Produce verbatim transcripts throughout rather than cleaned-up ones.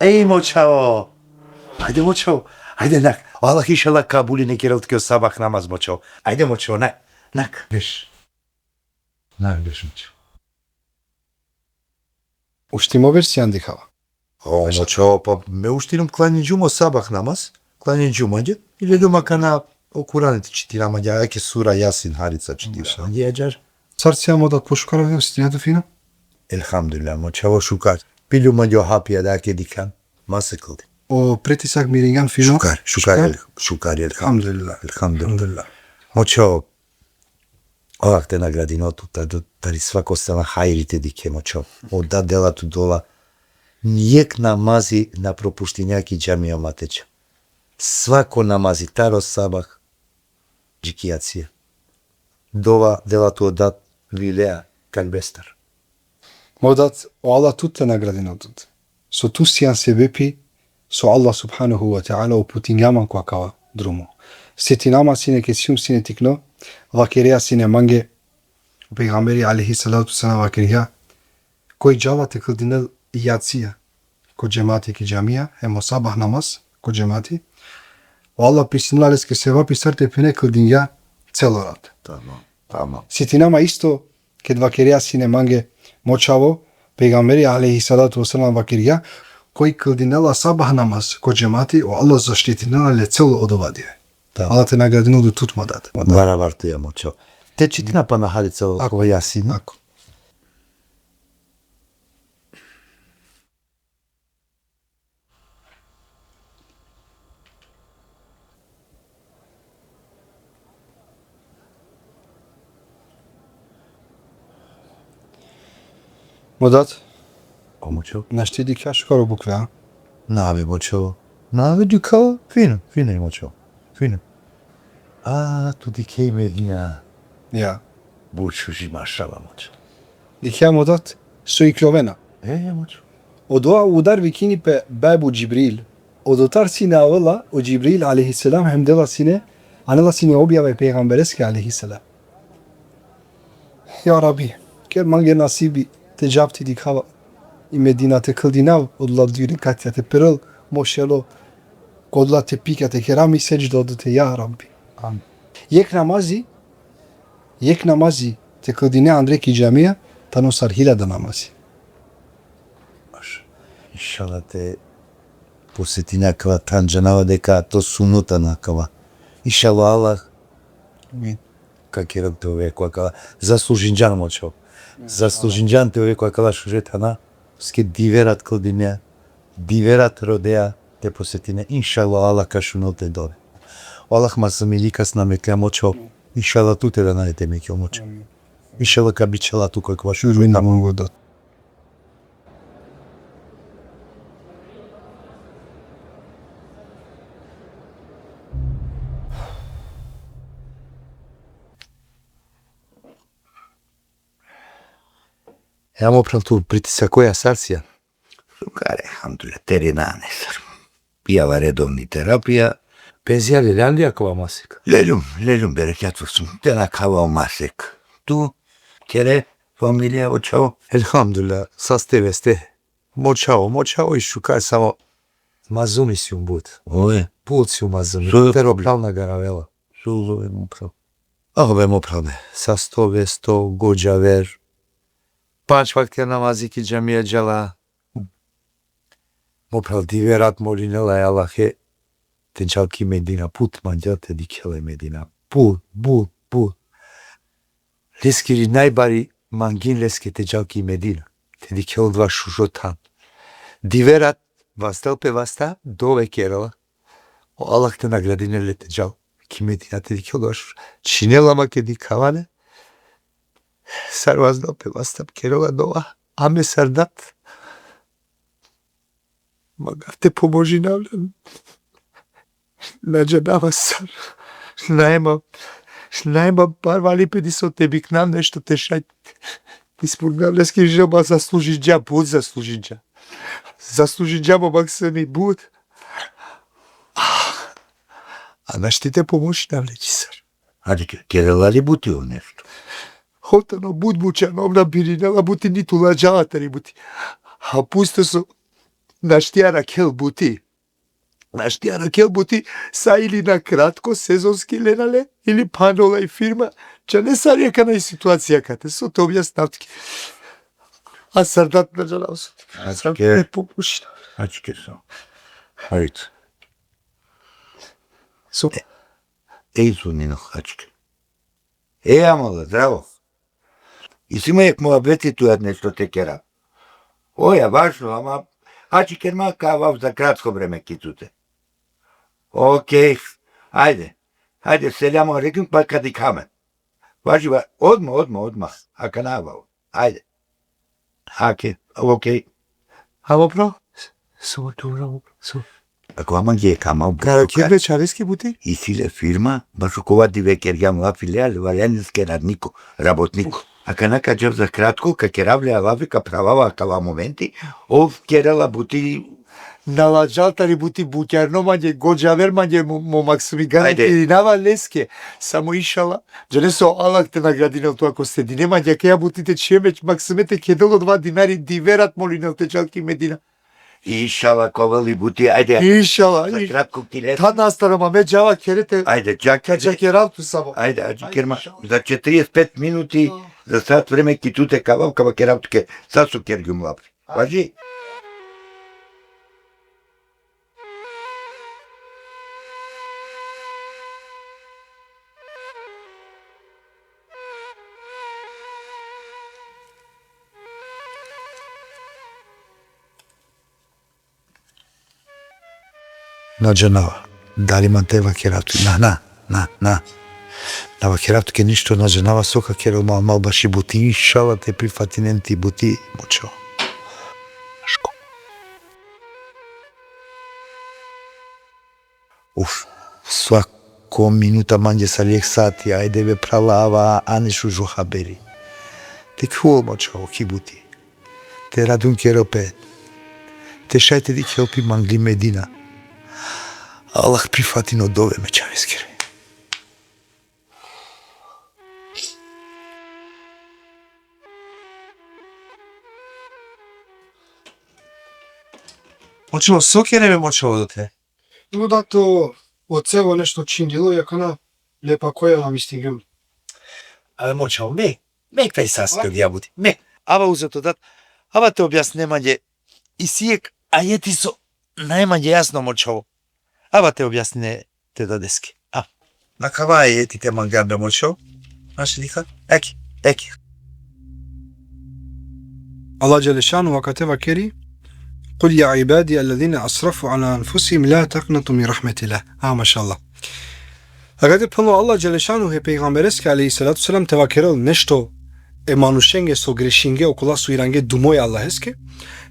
Ej, mo čhavo. Ajde, mo čhavo. Ajde, nak. O Allah inšallah kabuli nek kerel tuke o sabah namaz, mo čhavo. Ajde, mo čhavo, nak. Nak. Beš. Nak, beš, mo čhavo. Uštimo beš sijan dikhava? O, mo čhavo, pa me uštinum, klanjinđum o sabah namaz. Klanjinđum anje. I leljum akana o Kurani te čitinav anje, ake sura Jasin harica čitinav anje, ađar. Sar sijan, mo dat, pošukar ave, osetinea tut fino? Elhamdulillah, mo čhavo, šukar. Piljum anje o hapi, adake dikhan. Masek kldinđum. O pritisak miringan fino? Šukar, šukar, šukar? El-, šukar, elhamdulillah. Elhamdulillah. Elhamdulillah. Mo čhavo, Allah te nagradinel tut, ta-, tari svako strana hajri te dikhe, mo čhavo. O dat dela tut dova. Nijekh namazi na propuštinđa ki džamija, ma te dža. Svako namazi, taro sabah, dži ki jacija. Dova dela tut o dat vilea kalbestar. Mo dat, o Allah tut te nagradinel tut. So tu sijan sebepi so Allah subhanahu wa ta'ala uputinđa man ko akava drumo. Setinama sine ked sijum sine tikno, vakerea sine mange, o pejgamberi alejhi salatu selam vakergja: Koj džala te kldinel jacija ko džemati ki džamija, hem o sabah namaz ko džemati, o Allah pisinela leske sevapi sar te phene kldinđa celo rat. Tamam, tamam. Setinama isto ked vakerea sine mange, mo čhavo, pejgamberi alejhi salatu ve selam vakergja: Koj kldinela sabah namaz ko džemati, o Allah zaštitinela le celo odova dive. Tamam. Allah te nagradinel tut, mo dat. Barabar tuja, mo čhavo. Te čitina pana harica o, ako, o Jasin. Ako. Mo dat. O, mo čhavo. Našti dikhea šukar o bukve, a? Na be, mo čhavo. Na be, dikhea fino, fino, mo čhavo. Fino. A, tu dikhe i Medina. Ja. But šuži, mašallah, mo čhavo. Dikhea, mo dat, so ikljovena. E, e, mo čhavo. Odova udar vikini pe Bebu Džibril. Odotar sine avela o Džibril alejhi selam hem dela sine, anela sine objava e pejgambereske alejhi selam. Ja Rabbi, ker mange nasibi te džav te dikhava i Medina, te kldinav odola duj rekatja, te perel mo šelo, ko odola tepikja, te kerav mi sedžda odote, ja Rabbi. Amin. Jekh namazi, jekh namazi te kldine andre ki džamija, tano sar hiljada namazi. Baš. Inšallah te posetine akava than, džanava deka to sunnet tano akava. Inšallah, Allah. Amin. Ka kerel te ove ko akala. Zaslužinđan, mo čhavo. Zaslužinđan te ove ko akala šuže thana. Soske dive rat kldinea, dive rat rodea te posetine. Inšallah, Allah ka šunel te dove. Allah ma zamili kas na meklja, mo čhavo. Inšallah, tu te dana te mekel, mo čhavo. Inšallah, ka bičhala tu ko akava šuže thana. Ja, mo phral, tu pritisakoja sar sijan? Šukar, elhamdulillah, teri nane sar. Pijava redovni terapija. Penzija leljan li akava masek? Leljum, leljum, berekjat olsun. Te nakhava o masek. Tu, kere, familija, o čhavo? Elhamdulillah, saste veste. Mo čhavo, mo čhavo i šukar, samo mazumi sijum but. Oj. But sijum mazumi. Tero phral na garavela. So, so, mo phral. Ah be, mo phral be. Sasto, vesto, godžaver. Pandž vakte namazi ki džamija džala. Mo phral dive rat molinela e Allahe te džal ki Medina. But mangela te dikhel e Medina. But, but, but. Leskiri najbari mangin leske te džal ki Medina. Te dikhel odova šužo than. Dive rat vazdel pe vasta, dove kerela. O Allah te nagradinel le te džal ki Medina te dikhel odova šužo. Čhinela ma ke dikhava le. Sar vazdel pe vasta kerela dova. A me sar dat. Mangav te pomožinav le. Na džanava sar. Nane ma, nane ma barvalipe diso te biknav nešto te šaj. Ispuninav leske želba, zaslužinđa, but zaslužinđa. Zaslužinđa mo maksumi but. A našti te pomožinav le, džisar. Ali ke-, kerela li buti ov nešto? Ov tano but bučan, ov na birinela buti, niti ladžala tari buti. A pusto so našti arakhel buti. Našti arakhel buti, sa ili na kratko sezonski lena le, ili phanol i firma, džane sar akana i situacija kate, so te objasnav tuke. A sar dat na džanav so. Ačke. E, popušina. Ačke so. Hajde. So. E, izvini, no, ačke. E, amala, zdravo. Isi ma jekh muhabeti tuja nešto te kera. Oja, važno, ama ači ker ma ka avav za kratko vreme ki tute. Okej, ajde. Ajde, selam alejkum, pa ka dikha amen. Važi, va-, odma, odma, odma. Akana avav. Ajde. Okej, okej. Avo pro? So, dobro, so. Ako amangje kama. Kara, kjer be čareske buti? Isi le firma, baš okova dive kergjam lafi le, ali valjani ske radniko, rabotniko. Akana ka džav za kratko, ka kerav le alafi, ka phravav akava momenti, ov kerela buti. Na ladžal tari buti, bukjarno mangje, godžaver mangje mo, mo maksumi, ajde, garantirinava leske, samo inšala, džane so, Allah te nagradinel tu ako sledine mangje, akaja buti te čhive, maksume te kedel o dva dinari, dive rat molinel te džal ki Medina. Inšala, ka ovel i buti, ajde. Inšala, za inš-, kratko ki le. Tad na astara ma, me džava khere te. Ajde, dža khere. Ka dža kerav tu samo. Ajde, ači ker ma. Inšala. Za četrdeset pet minuti, za sat vreme ki tute ka avav, ka vakerav tuke sa so kergjum lafi. Važi? Na džanava. Dali man te vakerav tu. Na, na, na, na. Na vakerav tuke ništo, na džanava so ka kerel, mal, mal baši buti, inšala te prifatinen ti buti, mo čhavo. Aško. Uf, svako minuta mangje sar jekh sati, ajde be phrala, ava, ane šužo haberi. Te khuvel, mo čhavo, ki buti. Te radun kero pe. Te šaj te dikhel pi mangli Medina. Allah prifatin o dove me čhaveskere. Mo čhavo, so kere be, mo čhavo, dote? No, dato, o cevo nešto čhindilo, akana le pa koja na mistingem. Ale, mo čhavo, me, me kaj sa skedija buti. Me, ava uzeto dat, ava te objasnine mangje, isi jekh ajeti so nane mangje jasno, mo čhavo. Ava te objasnine te dadeske. A. Na kava ajeti te mangan be, mo čhavo. Naši dikha. Eki, eki. Allah dželle šanuhu akate vakeri: "Kul ja ibadija ellezine asrafu ala anfusihim la taknatu min rahmetillah." A, mašallah. Akate phenela o Allah dželle šanuhu e pejgambereske alejhi salatu selam te vakerel nešto e manušenge so grešinge, okola so irange dumo e Allaheske,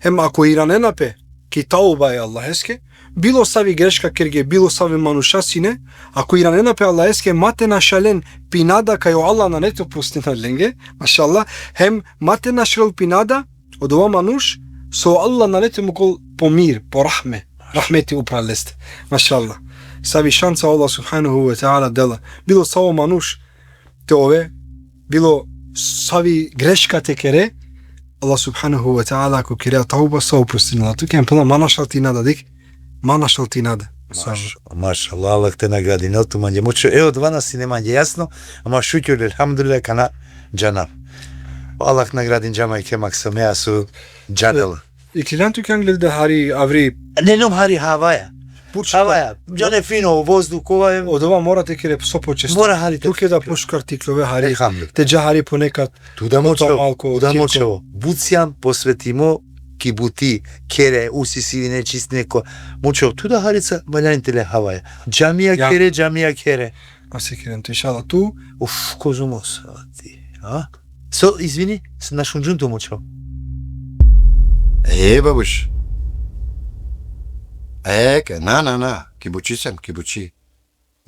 hem ako iranena pe ki tauba e Allaheske, bilo savi greška kerge, bilo save manuša sine, ako iranena pe Allaheske, ma te našalen pi nada kaj o Allah nane te oprostinel lenge, mašallah, hem ma te našalen pi nada odova manuš so o Allah nane te mukol po mir, po rahme, rahmeti upral leste. Mašallah. Savi šansa Allah subhanahu ve teala dela. Bilo savo manuš te ove, bilo savi greška te kere, Allah subhanahu ve teala ko kere tauba, sa oprostinela tuke, hem phenela ma našal ti nada, dikh, ma našal ti nada. Maš-, mašallah, Allah te nagradinel tu mangje, mo čhavo. E, odova na sine mangje jasno, ama šukir, elhamdulillah, akana džanav. Allah nagradinđa ma jekhe maksumea so džanela. Ikliljan tuke angleder da hari avri. Nenom hari havaja. Puč-, havaja. Džane fino, o vozduh, kova e. Odova mora te kere so počesto. Mora hari te. Tuke da puškar te iklove hari. Elhamdulillah. Te dža hari ponekad. Tu da, mo čhavo, malko, tu da, mo čhavo. But sijam posvetimo ki buti, kere, usisivine, čistine ko. Mo čhavo, tu da harica, valjani te le havaja. Džamija kere, džamija kere. A se keren tu, inšallah, tu. Uf, kozum o sati, a? So, izvini, s-, na šunđum tu, mo čhavo. E, babuš. E, ke, na, na, na, ki buči sem, ki buči.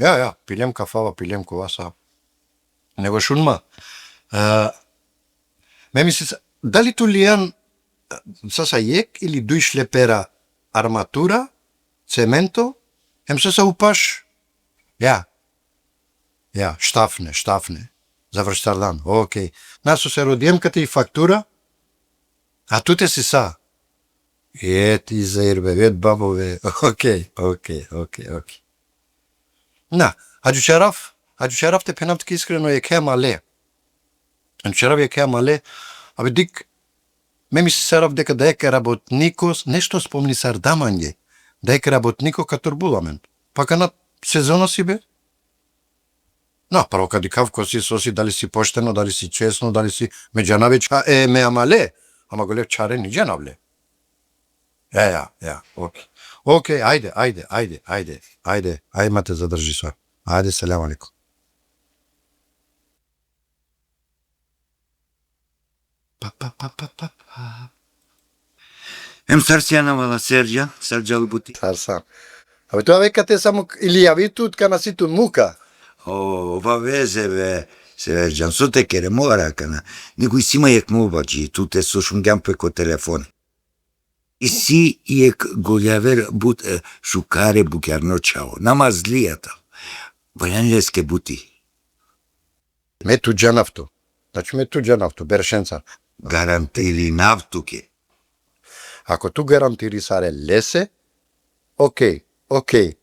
Ja, ja, pilem kafava, pilem kova sa. Nego šun ma. E, me misli sa, dali tu lijan, e, sasa jekh ili duj šlepera armatura, cemento, hem sasa upaš, ja, ja, štafne, štafne. Završtardan, okej. Na, so se rodiem kate i faktura, a tute si sa. Jet, Izair be, jet, babo be. Okej, okej, okej, okej. Na, adžučarav, adžučarav te phenav tuke iskreno, jekhe amale. Adžučarav jekhe amale, abi dik, me mislisarav deka dajekh rabotniko, nešto spomnisarda mange. Dajekh rabotniko ka turbul amen. Pa kana sezona si be? Na, prvo ka dikhav ko si, so si, dali si pošteno, dali si česno, dali si, me džanav e čha-, e, me amale, ama gole čhare ni džanav le. Ja, ja, ja, okej. Okej, ajde, ajde, ajde, ajde, ajde, ajde, ma te zadržisav. Ajde, selam alejkum. Pa, pa, pa, pa, pa, pa. Em sar si anav, vala Serdžan, Serdžan buti. Sar sam. Abi tu ave kate samo k-, ili avi tut, kana si tut muka? O, pa veze be, Serdžan, so te kere, mora kana. Nego isi ma jekh mo badži, tute so šungjam pe ko telefon. Isi jekh goljaver but, e, šukar e bukjarno čhavo. Namazlija tano. Valjani leske buti? Me tu džanav tu. Znači, me tu džanav tu, beršencar. Garantirinav tuke. Ako tu garantirisare lese, okej, okej.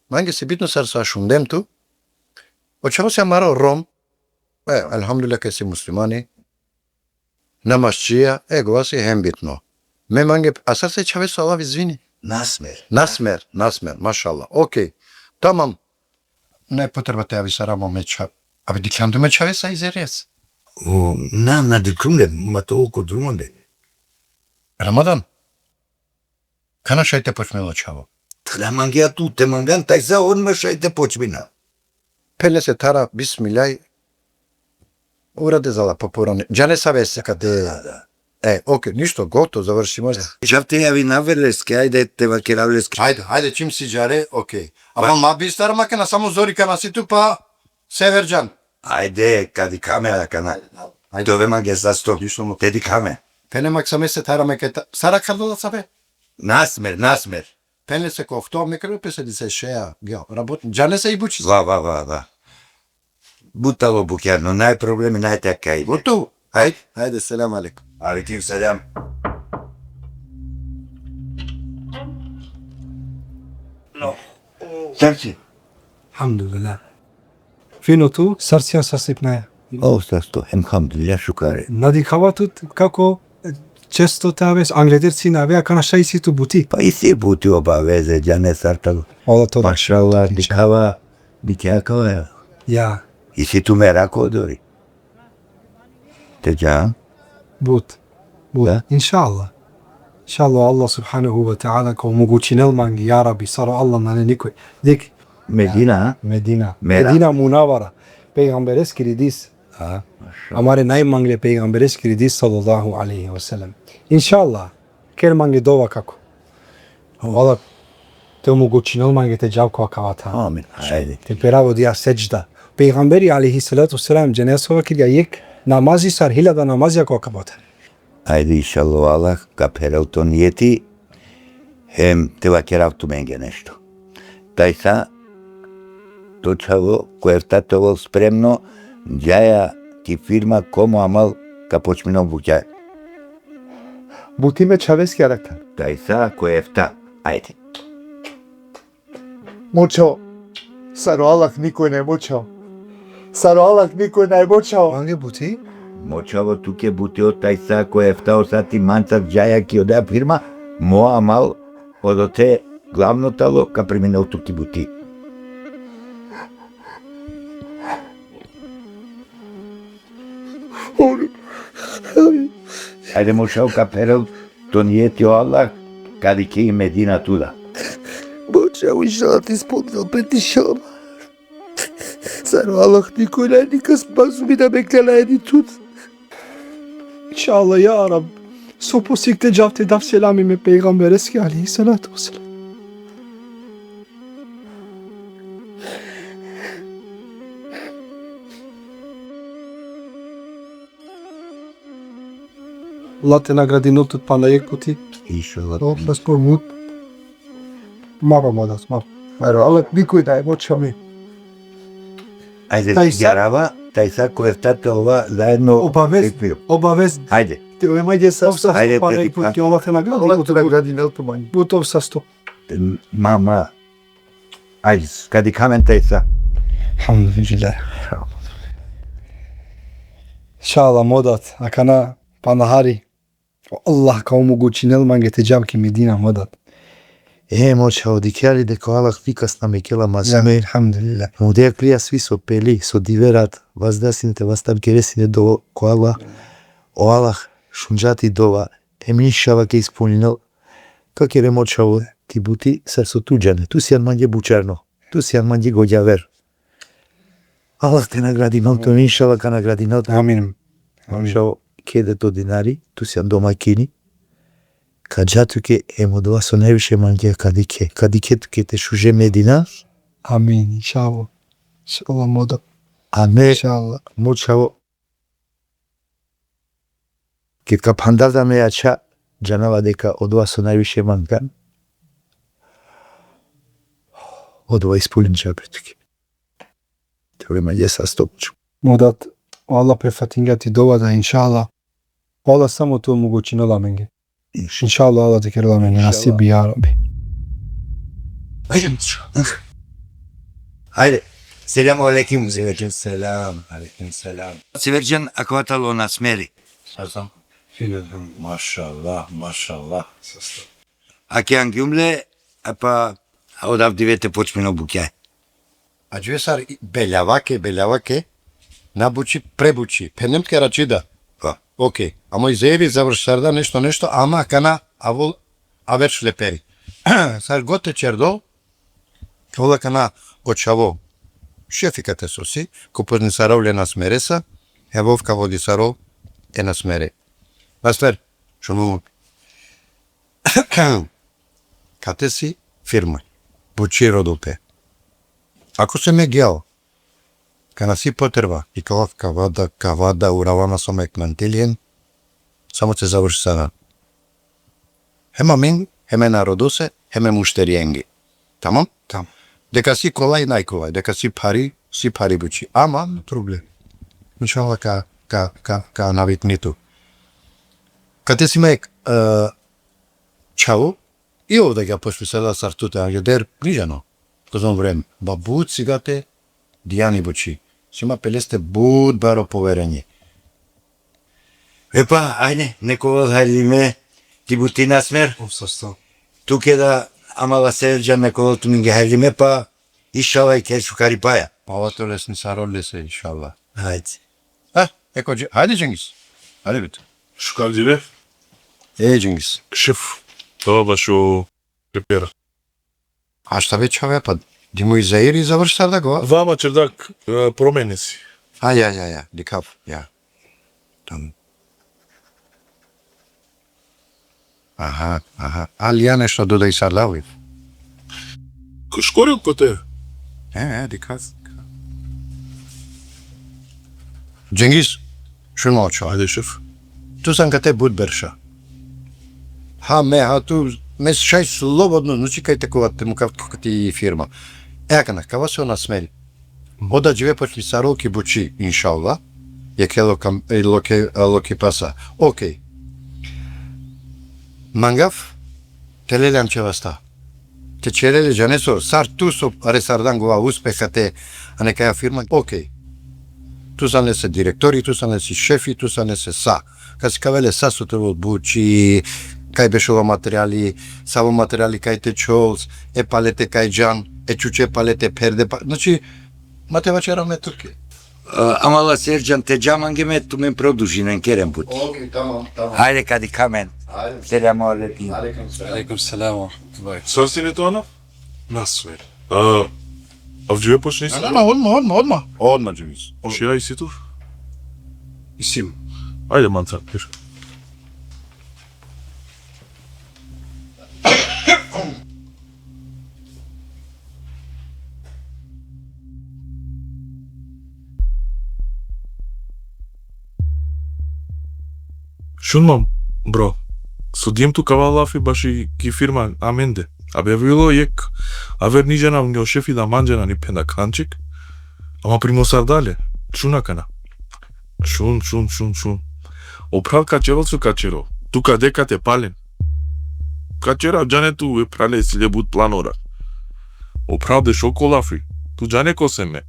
Mange si bitno sar so šundem tu. O čhavo si amaro Rom. E, elhamdulillah kaj si muslimani. Namazčija, e, gova si hem bitno. Me mange, a sar si e čhaveso alav, izvini? Nasmer. Nasmer, Nasmer, mašallah. Okej. Tamam. Naj potreba te avi sar amo me čha-, abi dikhlan tu me čhavesa Izaireske? O, na, na dikhljum le, ma to ko drumonde. Ramadan? Kana šaj te počmel o čhavo? Te la mangea tu, te mangan tajsa, odma šaj te počmina. Pele se tara, bismillah. Urade zala poporone. Džane save se kate. Da, da. E, okej, ništo, gotovo, završimo. Džav te javinav leske, ajde te vakerav leske. Ajde, ajde, čim si džare, okej. Ama ma bistar ma kana, samo zori kana si tu, pa Severdžan. Ajde, ka dikha me akana. Ajde. Dove mange sasto. Ništo mo. Te dikha me. Pene maksame se tara me keta. Sar akhardola save? Nasmer, Nasmer. Pene se kofto, me kero pe se dise šeja. Jo, rabot. Džane sa i buči. Va, va, va, va. But tano bukjarno, naj problemi, naj te kaj. Gotovo. Ajde. Ajde, selam alejkum. Alejkum selam. No. Sar si? Elhamdulillah. Fino tu, sar si, sar sipnaja? O, sasto, elhamdulillah, šukar e. Na dikhava tut kako, e, često te aves, angleder si na ave, akana šaj isi tu buti? Pa isi buti, obaveze, džane sar tano. Ola to da. Mašallah, dikhava, dikhava. Ja. Isi tu merako odori? Te dža? But. But. Da? Inšallah. Inšallah, Allah subhanahu ve teala ka omogućinel mange, ja Rabbi, sar o Allah nane nikoj. Dik. Medina, a? Medina. Mera. Medina Munavara. Pejgambereskiri dis. A? Mašallah. Amare najmangle pejgambereskiri dis, sallallahu alejhi ve sellem. Inšallah. Ker mange dova kako. O Allah te omogućinel mange te džav ko akava than. Amin. Ajde. Te perav odija sedžda. Pejgamberi alejhi salatu ve selam džane so vakergja, jekh namazi sar hiljada namazija ko akava than. Ajde, inšallah, Allah ka pherel to nijeti, hem te vakerav tumenge nešto. Tajsa, to čhavo ko efta te ovel spremno, džaja ki firma, ko mo amal ka počminel bukja. Buti me čhaveske arakha. Tajsa ko efta. Ajde. Mo čhavo. Sar o Allah nikoj naj, mo čhavo. Sar o Allah nikoj naj, mo čhavo. Mange buti? Mo čhavo, tuke buti o tajsa ko efta o sati mancar džaja ki oda firma, mo amal odote glavno tano, ka priminel tu ki buti. Ajde, mo čhavo, ka pherel to nijeti, o Allah ka dikhe i Medina tuda. Mo čhavo, inšallah te ispolnel pe, inšallah. Sar o Allah nikoj naj, nikas mazlumi na mekla nane ni tut. Inšallah, ja Rab. So posik te džav te dav selami me pejgambereske, alejhi salatu ve selam. Allah te nagradinel tut pana jekh puti. Inšallah. O, bas por mut. Maro, maro, maro. Maro, Allah nikoj naj, mo čhavo. Ajde, tajsa. Jarava, tajsa ko efta te ova zajedno. Obavez, tekbir. Obavez. Ajde. Te ove ma gje sa sto. Ajde, pare predikam. Puti, Allah te nagradi. Allah te nagradi, nel to manje. But ov sa sto. Mama. Ajde, ka dikha amen te sa. Alhamdulillah. Inšallah, mo dad, akana pana hari. O Allah ka omogućinel mange te džav ki Medina, mo dad. E, mo čhavo, dikhe li deka o Allah fikas na mekela mas me. Elhamdulillah. Mo dek prija svi so peli, so dive rat, vazda sine te vastav kere sine dova ko Allah. O Allah šunđa ti dova, hem inšallah ke ispuninel. Ka kere, mo čhavo, ti buti sar so tu džane. Tu sian mange bućarno. Tu sian mange godjaver. Allah te nagradinel tu, inšallah ka nagradinel tu. Amin. Amin. Inšallah, kede to dinari, tu sian domakini. Ka dža tuke, hem odova so najviše mangea ka dikhe. Ka dikhe tuke te šuže Medina. Amin, inšallah. Inšallah, mo dad. Amin. Inšallah. Mo čhavo. Ked ka phandav da me jača, džanava deka odova so najviše mangan, odova ispuninđa pe tuke. Te ove ma gje sa sto puč. Mo dad, o Allah prifatingja ti dova da, inšallah. O Allah samo tu omogućinela amenge. Inšallah, Allah te kerela amenge nasib, ja Rabbi. Ajde. Ajde. Selamu alejkum, Severđan. Selam, alejkum selam. Severđan, akava tano o Nasmeri. Sasam. Mašallah, mašallah. Ake angjum le, a pa odav dive te počmino bukja. Adžive sar beljavake, beljavake, na buči, prebuči. Phenem ke račida. Pa. Okej. Amo i zeri završarda nešto, nešto, ama kana avol aver šleperi. Sar god te čerdo, ka ola kana o čhavo. Šefi kate so si, ko poznisarol e Nasmeresa, hem ov ka vodisarol e Nasmere. Nasmer, šuno. Kate si firma. Buči rodo pe. Ako se me gjal, kana si potreba, i kava, kava da, kava da urava na so me kmantilien, samo te završisara. Hem amen, hem e narodose, hem e mušterienge. Tamam? Tamam. Deka si kolaj, naj kolaj. Deka si phari, si phari buči. Ama, problem. Inšallah ka, ka, ka, ka navikni tu. Kate si me, e, čhavo, i ov da ga pošpisala sar tute, angleder, ni džano. Kozom vreme. Ba but sigate, dijani buči. Si ma pe leste but baro poverenje. E pa, ajde, nek ovel hajlime, ti buti Nasmer. Ov sasto. Tuke da, amala Severđan, nek ovel tumenge hajlime, pa, inšallah, i ker šukaripaja. Pa, ova to lesni sarol lese, inšallah. Ajde. Ha, eko, dže-, hajde, Džengis. Hajde, bit. Šukar dive. E, Džengis. Šef. Tava bašo repera. A šta već ave, pa dimo i Zairi završisarda gova? Vama čerdak, e, promenisi. A, ja, ja, ja, dikhav, ja. Tam. Aha, aha. Ali ja nešto dodaj sa lavi. Škoril kote? E, e, dikhav. Džengis, šun ma očo. Ajde, šef. Tu san kate but berša. Ha, me, ha, tu, me šaj slobodno, znači kaj te kova te mukav kati firma. E, akana, kava so Nasmeri. Oda džive počmi saro ki buči, inšallah. Jekhe loka, e, loke, e, loke pasa. Okej. Mangav, te lele amče vasta. Te čerele džane so, sar tu so resardan gova uspeha te, ane kaja firma. Okej. Tu san lese direktori, tu san lese šefi, tu san lese sa. Ka sikave le sa so te ovel buči, kaj bešola materijali, savo materijali kaj te čol, e palete kaj džan, e čuče palete, perde pa-, znači, ma te vaćerav me turke. E, amala Serđan, te dža mange me, tumen produžinen, keren but. Okej, tamam, tamam. Hajde, ka dikha amen. Hajde. Selamu alejkum. Alejkum selam. Alejkum selam ve rahmetullah. Sar sine to anav? Nasmeri. A, avdive počne isi? Na, na, na, odma, odma, odma. Odma, Džengis. Šija isi tu? Isim. Ajde, mantar, pir. Šun ma, bro. So dijem tu kava lafi baši ki firma amende. Abe avilo jek, aver ni džanav, o šefi da man džana, ni phenda Khančik. Ama primo sar dale, šun akana. Šun, šun, šun, šun. O phral ka ćerol so ka ćerol. Tu ka de ka te palen. Ka ćera, džane tu, e phrale, si le but planora. O phral dešo ko lafi. Tu džane ko seme.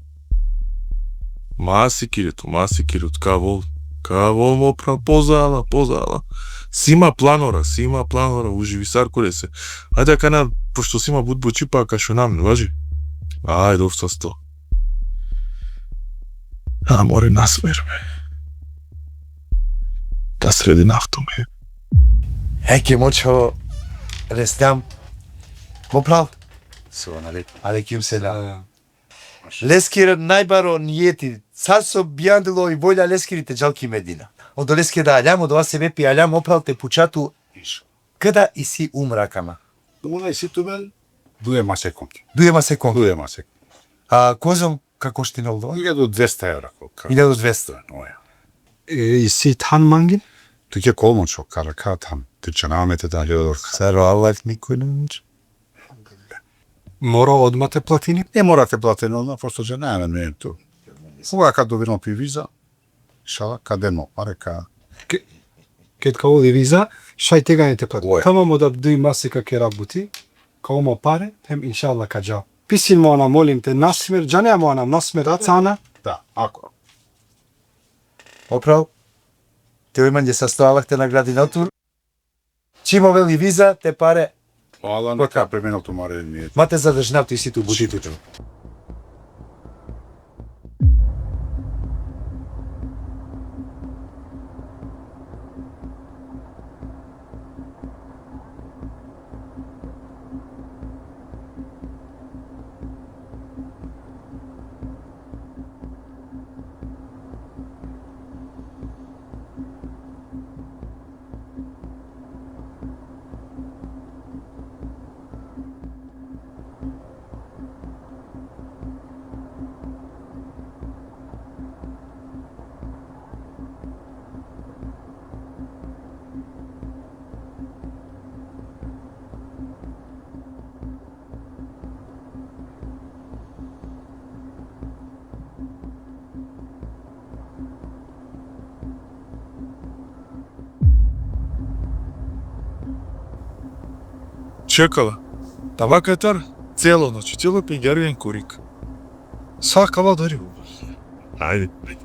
Ma sikire tu, ma sikire tu, ka vol. Ka vol, mo phral, pozala, pozala. Si ma planora, si ma planora, uživisar kore se. Ajde, kana, pošto si ma but buči, pa ka šunam, važi? Ajde, ov sasto. A, more, na smer, be. Da sredinav tumen. Heke, mo čhavo, resljam. Mo phral. Selam alejkum. Alejkum selam. Leskiri najbaro nijeti, sar so bijandilo i volja leskiri te džal ki Medina. Odoleske da aljam, odova sebepi aljam, mo phral, te puča tu. Inšallah. Keda isi umra akana? Umra isi tumen duje masekon. Duje masekon? Duje masekon. A kozom ka koštinol do? Iljadu dvesta evra, koliko. Iljadu dvesta. Oja. E, isi than mangin? Tuke kolmon šok, kara ka than. Te džanav me te da iljadu dvesta. Sar o Allah nikoj ne. Mora odma te platini? Ne mora te platini odma, prosto džanav me tu. Koga ka dobinol pi viza, inšallah, ka den mo pare, ka. Ke-, ked ka ol i viza, šaj tegani te platini. Oja. Tamam, oda duj masek ka kera buti, ka ol mo pare, hem inšallah ka dža. Pisin mo ana, molim te, na smer, džane mo ana, na smer, acana. Da, ako. Mo phral, te oj mange sasto, Allah te nagradinel tu. Čim ovel i viza, te pare. O Allah neka primenel tumare nijeti. Ma te zadržinav tu, isi tu buti tu. Čekala. Tava katar celo noć, celo pengjargen kurik. Sa kala dari. Ajde.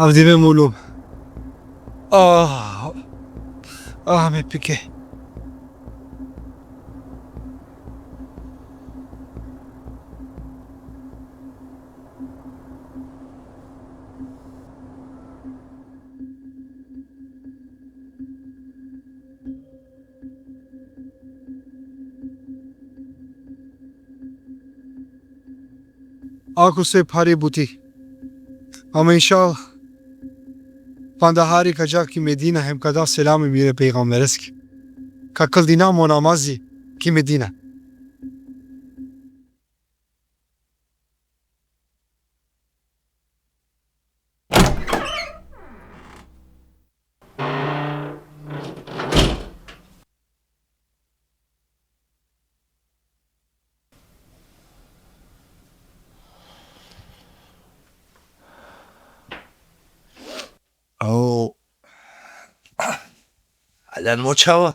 Avdive mulum. Ah, ah, me pike. Ako se phari buti. Ama inšallah, panda hari ka dža ki Medina hem ka da selami mire pejgambereski. Ka kldina mo namazi ki Medina. Au. Aljan mo čhavo.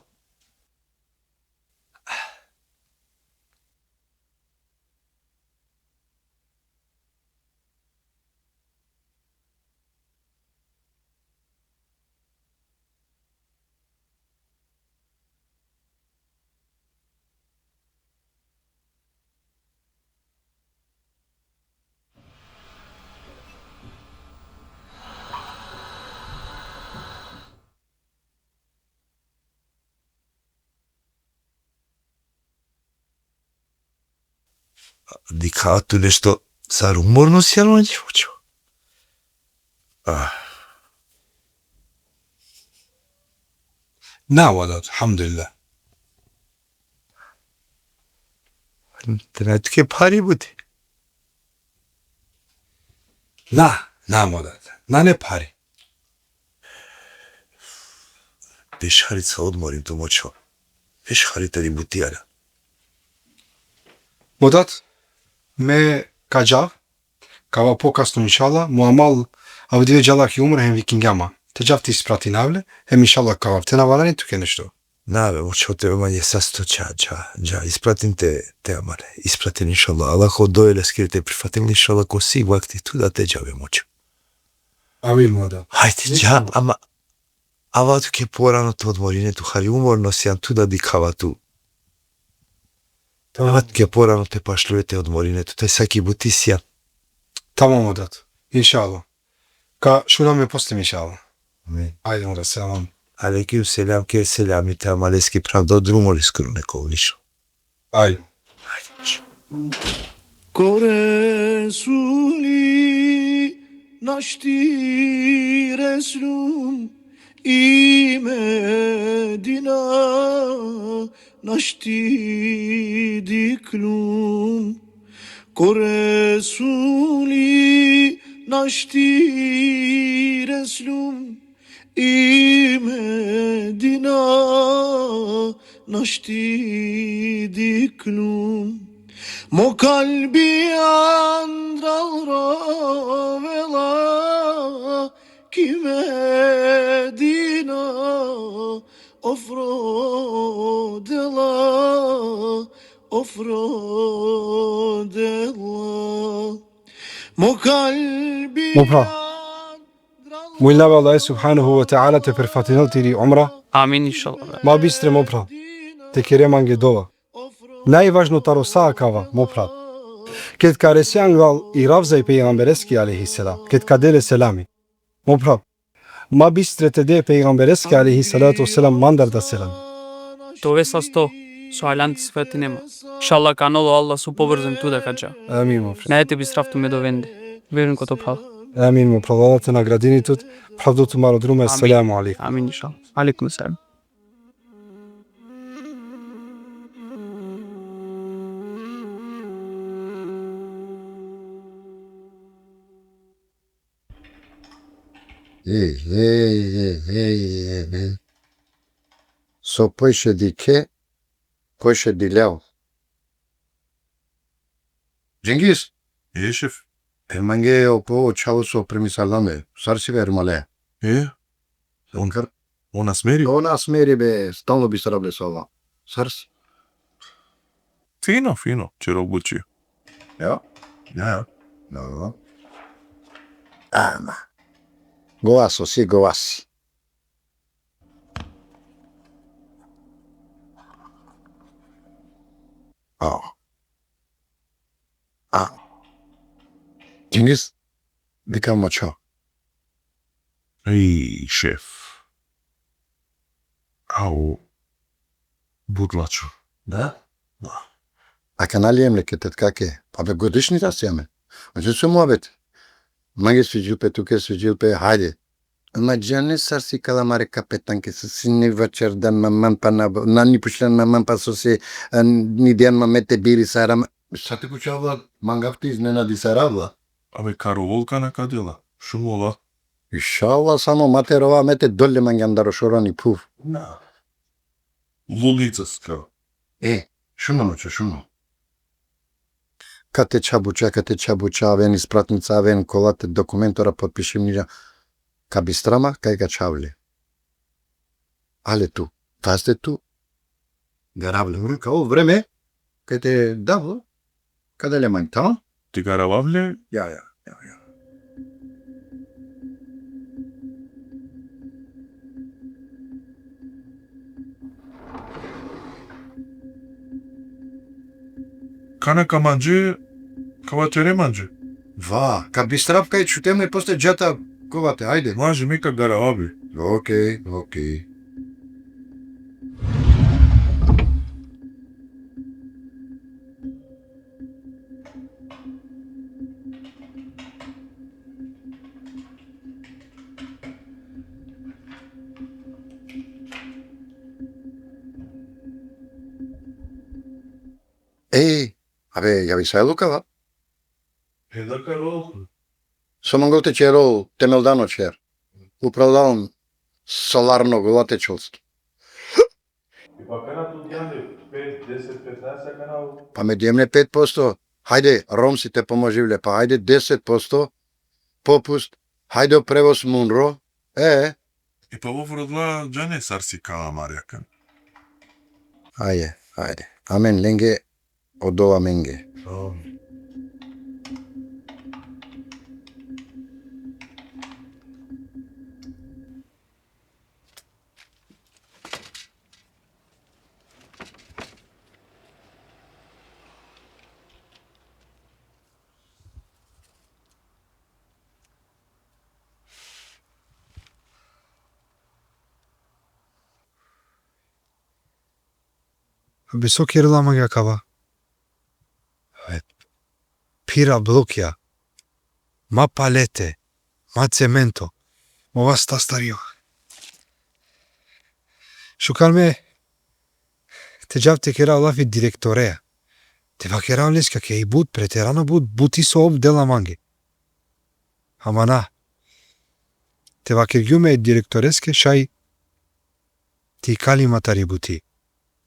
Dikha tu nešto, sar umorno si, Alman, djevojče. Ah. Na, wala, alhamdulillah. Te naj tuke phari buti. Na, na, mo dad. Nane phari. Besh hari sa odmorin tu, mo čho. Besh hari tari buti ala. Mo dad, me ka džav, ka ava pokasno inšallah, mo amal avdive džala ki umra hem vikingja ma. Te džav te ispratinav le, hem inšallah ka avav. Te na valjani tuke nešto? Na be, mo čho, te be mange sasto, dža, dža, dža. Ispratin te, te amale. Ispratin inšallah. Allah ko dova leskiri te prifatinel inšallah, ko si vakti tu da te dža be, mo čho. Amin, mo dad. Hajde, dža, ama ava tuke porano te odmorine tu, hari umorno sian tu da dikhava tu. Tamam. Ava tuke porano te pašluje te odmorine tu, te saki buti sian. Tamam, mo dad. Inšallah. Ka šuna me posle, inšallah. Amin. Ajde, mo dad, selam. Alejkum selam, ke selami te amaleske, pravdo drumo leskoro neko više. Ajde. Ko Resuli našti reslum, i Medina našti diklum. Ko Resuli našti reslum, i Medina našti diklum. Mo kalbi andral rovela ki Medina, ofrodela, ofrodela. Mo kalbi. Mo phral. Molinav e Allahe subhanehu ve teala te prifatinel tiri umra. Amin, inšallah. Ma bistre, mo phral, te kere mange dova. Najvažno taro sa akava, mo phral, ked ka rese angal i ravza e pejgambereski alejhi selam, ked ka de le selami. Mo phral, ma bistre te de e pejgambereske alejhi salatu ve selam mandar da selam. Te ove sasto, so aljan te sifetine ma. Inšallah, kanolo Allah so pobrzo hem tu da ka dža. Amin, mo phral. Nane te bistrav tu me dovende. Verujem ko to, phral. Amin, mo phral. Allah te nagradini tut. Pravdo tumaro drumo. Amin. Esselamu alejkum. Amin, inšallah. Alejkum selam. Ej, ej, ej, ej, ej, ej. So pojše dikhe, pojše dilev. Džengiz. E, šef. E, mange o po, o čhavo so primisala me. Sar si, be, ermale? E? On, on na smeri? On na smeri, be, stalno bistrav le so ava. Sar si? Fino, fino, čerov buči. Ja? Ja, ja. Dobro. Ama. Gova so si, gova si. A. A. Džengiz, dikh, mo čho. Ej, šef. Au, but lačho. Da? Da. A kana li em le ke tetkake? Pa be, godišnji da si amen. Međutim, so muhabet. Mange sviđil pe, tuke sviđil pe, hajde. Ama džane sar si kala amare kapetanke, so sine vaćerdan ma man, pa na, na ni pučlan ma man, pa so si, e, ni dian ma me te biri sar ama. Sa te pučav la, mangav te iznenadisarav la. Abe, ka rovol kana ka dela. Šun ola. Inšallah, samo ma te rova, me te dol le mangjam daro šorani phuv. Na. Lulica ska. E, šuno, mo čho, šuno. Kate čha buča, kate čha buča, aven ispratnica, aven kola te dokumentora potpišimnija. Ka bistra ma, kaj ka čhav le. Ale tu, tazde tu. Garav le, ka o vreme, kaj te dav la, ka da le mange, tamam? Te garavav le? Ja, ja, ja, ja. Kana ka mange, ka vaćere mange. Va, ka bistrav kaj čhutem le, posle džata kovate, hajde. Mange, me ka garava be. Okej, okej. Ej, Абе, јависа е лукава. Е, да, Карол. Со мангал те черол, темелдано чер. Управлявам соларно голате челски. И па кана ту дјане пет, десет, петнаесет, кана у- Па ме дјемне пет посто. Хајде, Ром си те поможивле, па хајде десет посто попуст. Хајде, превоз Мунро. Е. И па во вродла џане сар си кала Марјакан. Ајде, ајде. Амен ленге, одова менге. О. Be, so kerela mange akava? Be, pira blokja, ma palete, ma cemento, ma ova sta stario. Šukar me, te džav te kerav lafi direktorea. Te vakerav leske kaj i but, preterano but, buti so ov dela mange. Ama na. Te vakergjum e direktoreske šaj te ikali ma tari buti.